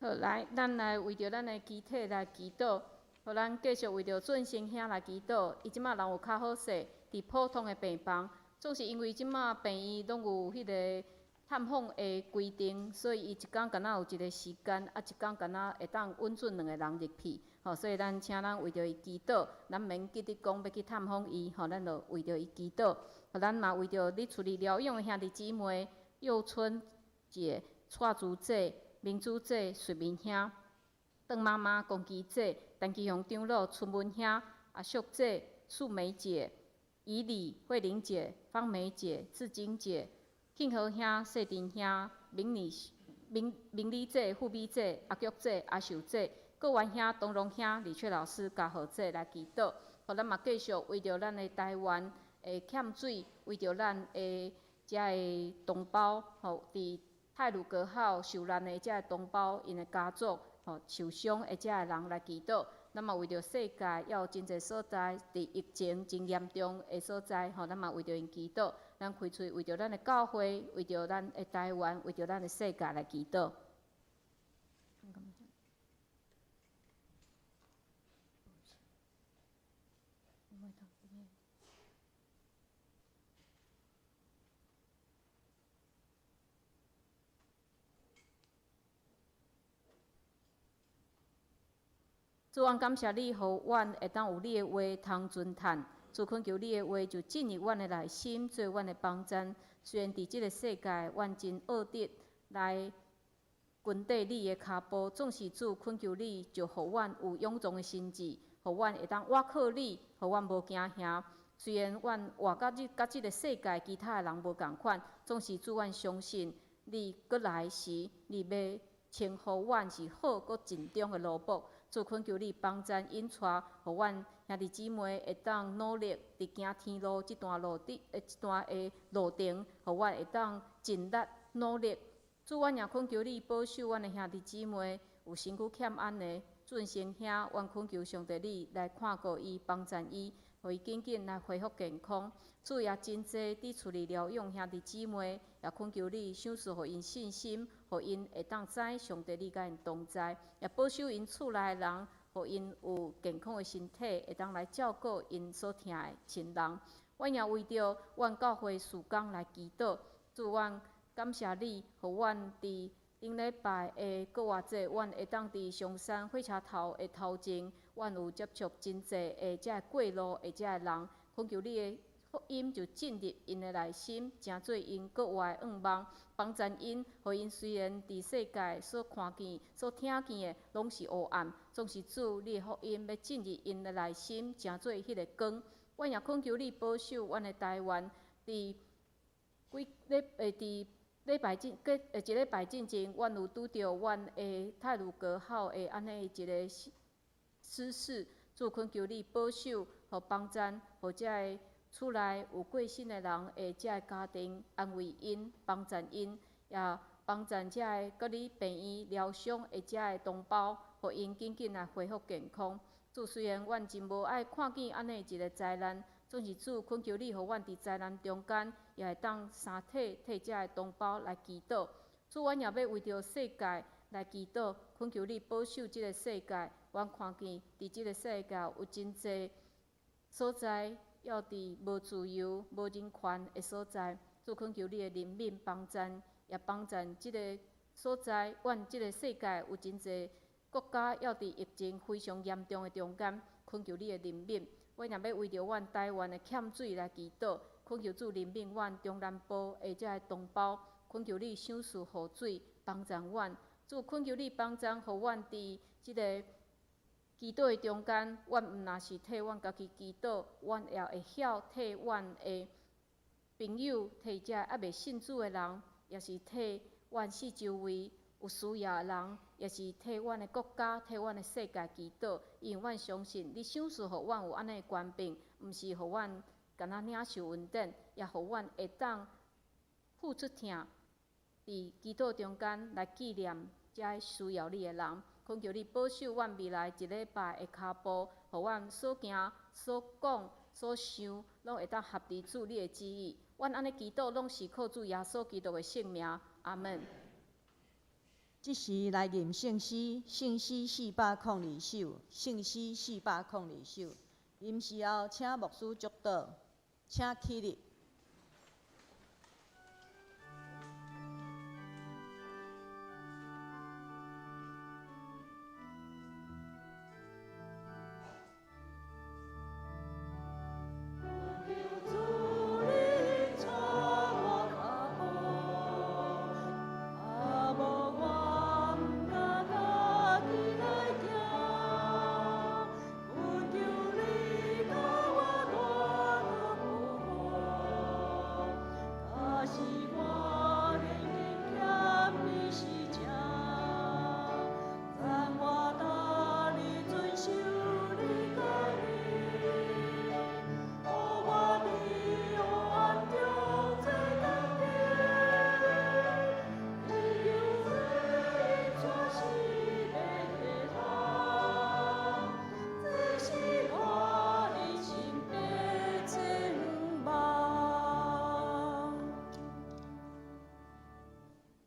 好，來，咱來為著咱的肢體來祈禱，予咱繼續為著俊生兄來祈禱。伊這馬人有較好勢，佇普通的病房，總是因為這馬病院攏有彼个探訪的規定，所以伊一工敢若有一个時間，啊，一工敢若會當允准兩个人入去，吼，所以咱請咱為著伊祈禱，咱免記得講欲去探訪伊，吼，咱就為著伊祈禱。予咱嘛為著咧厝裡療養的兄弟姊妹，幼春姐、蔡珠姐、明珠姐、瑞明兄、鄧媽媽、龚基姐、陳其雄長老、春文兄、阿秀姐、素梅姐、以禮、慧玲姐、芳梅姐、志晶姐、慶和兄、世珍兄、明理、明明理姐、富美姐、阿菊姐、阿秀姐、郭元兄、東榮兄、李雀老師、嘉豪姐來祈禱。予咱嘛繼續為著咱的台灣的欠水，為著咱的遮个同胞，吼，佇太魯閣號受難的遮个同胞，𪜶的家族，吼，受傷的遮个人來祈禱。咱嘛為著世界猶有真濟所在，佇疫情真嚴重的所在，吼，咱嘛為著𪜶祈禱。咱開喙為著咱的教會，為著咱的台灣，為著咱的世界來祈禱。主，阮感謝你，予阮會當有你的話通尊嘆。主，懇求你的話就進入阮的內心，做阮的幫贊。雖然佇這个世界，阮真惡得來跟綴你的跤步，總是主懇求你，就予阮有勇壯的心志，予阮會當倚靠你，予阮無驚嚇。雖然阮活佮這佮這个世界其他的人無仝款，總是主，阮相信你閣來時，你欲稱呼阮是好閣盡忠的奴僕。主，懇求你幫贊引帶，予阮兄弟姊妹會當努力佇行天路這段路頂，這段的路程，予阮會當盡力努力。主，阮也懇求你保守阮的兄弟姊妹有身軀欠安的俊生兄，阮懇求上帝你來看顧伊，幫贊伊，予伊緊緊來恢復健康。主也真濟佇厝裡療養兄弟姊妹，也懇求你賞賜予𪜶信心，予𪜶會當知上帝你佮𪜶同在，也保守𪜶厝內的人，予𪜶有健康的身體，會當來照顧𪜶所疼的親人。阮也為著阮教會事工來祈禱，主，阮感謝你，予阮佇頂禮拜的復活節，阮會當佇松山火車頭的頭前，阮有接觸真濟的遮个過路的遮个人，懇求你的福音就進入𪜶的內心，成做𪜶閣外的願望，幫贊𪜶，予𪜶雖然佇世界所看見、所聽見的攏是黑暗，總是主你的福音欲進入𪜶的內心，成做彼个光。阮也懇求你保守阮的台灣，佇幾禮佇禮拜進過一禮拜進前，阮有拄著阮的太魯閣號的按呢一个失事，主懇求你保守，予幫贊，予遮个厝內有過身的人的遮个家庭安慰𪜶，幫贊𪜶，也幫贊遮个閣佇病院療傷的遮个同胞，予𪜶緊緊來恢復健康。主，雖然阮真無愛看見按呢一个災難，总是主恳求你，予阮伫灾难中间，也会当相替替遮的同胞来祈祷。主，阮也欲为著世界来祈祷，恳求你保守这个世界。阮看见伫这个世界有真济所在，犹伫无自由、无人权的所在。主，恳求你的怜悯帮赞，也帮赞这个所在。阮这个世界有真济国家，犹伫疫情非常严重的中间，恳求你的怜悯。阮也欲为著阮台湾的欠水来祈祷，恳求主怜悯阮中南部的遮个同胞，恳求你赏赐雨水帮助阮。主，恳求你帮助，予阮伫这个祈祷的中间，阮毋若是替阮家己祈祷，阮也会晓替阮的朋友，替遮犹未信主的人，也是替阮四周围有需要的人，也是替阮的国家、替阮的世界祈祷。因为阮相信你赏赐予阮有按呢的权柄，毋是予阮干焦领受恩典，也予阮会当付出疼，伫祈祷中间来纪念遮需要你的人。恳求你保守阮未来一礼拜的跤步，予阮所行、所讲、所想，拢会当合伫主你的旨意。阮按呢祈祷，拢是靠主耶稣基督的圣名。阿门。这时来吟圣诗，圣诗402首，圣诗402首。吟诗后，请牧师祝祷，请起立。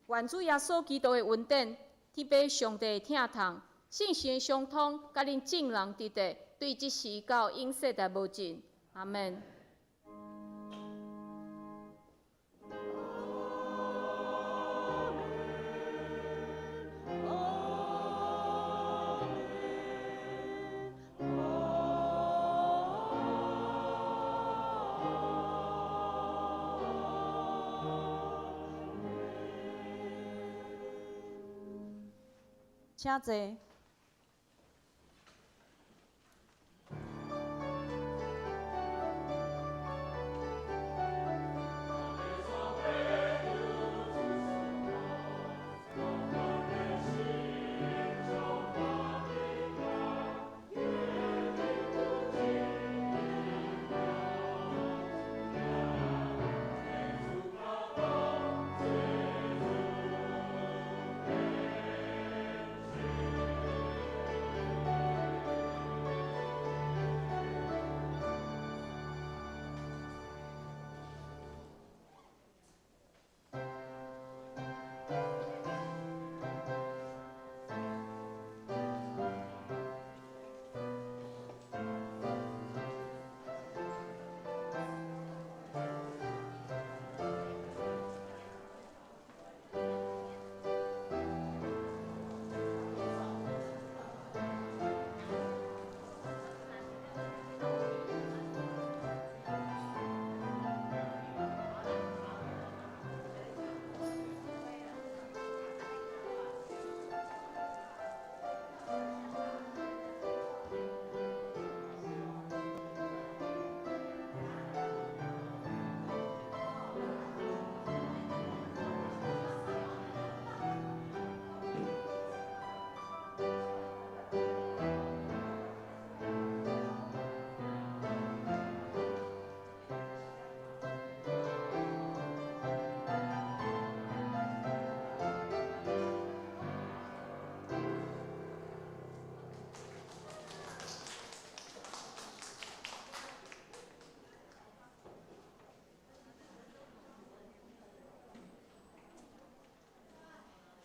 愿主耶稣基督的恩典，天父上帝的疼痛，圣神的相通，佮恁众人伫伫，对这时到永世代无尽。阿门。请坐。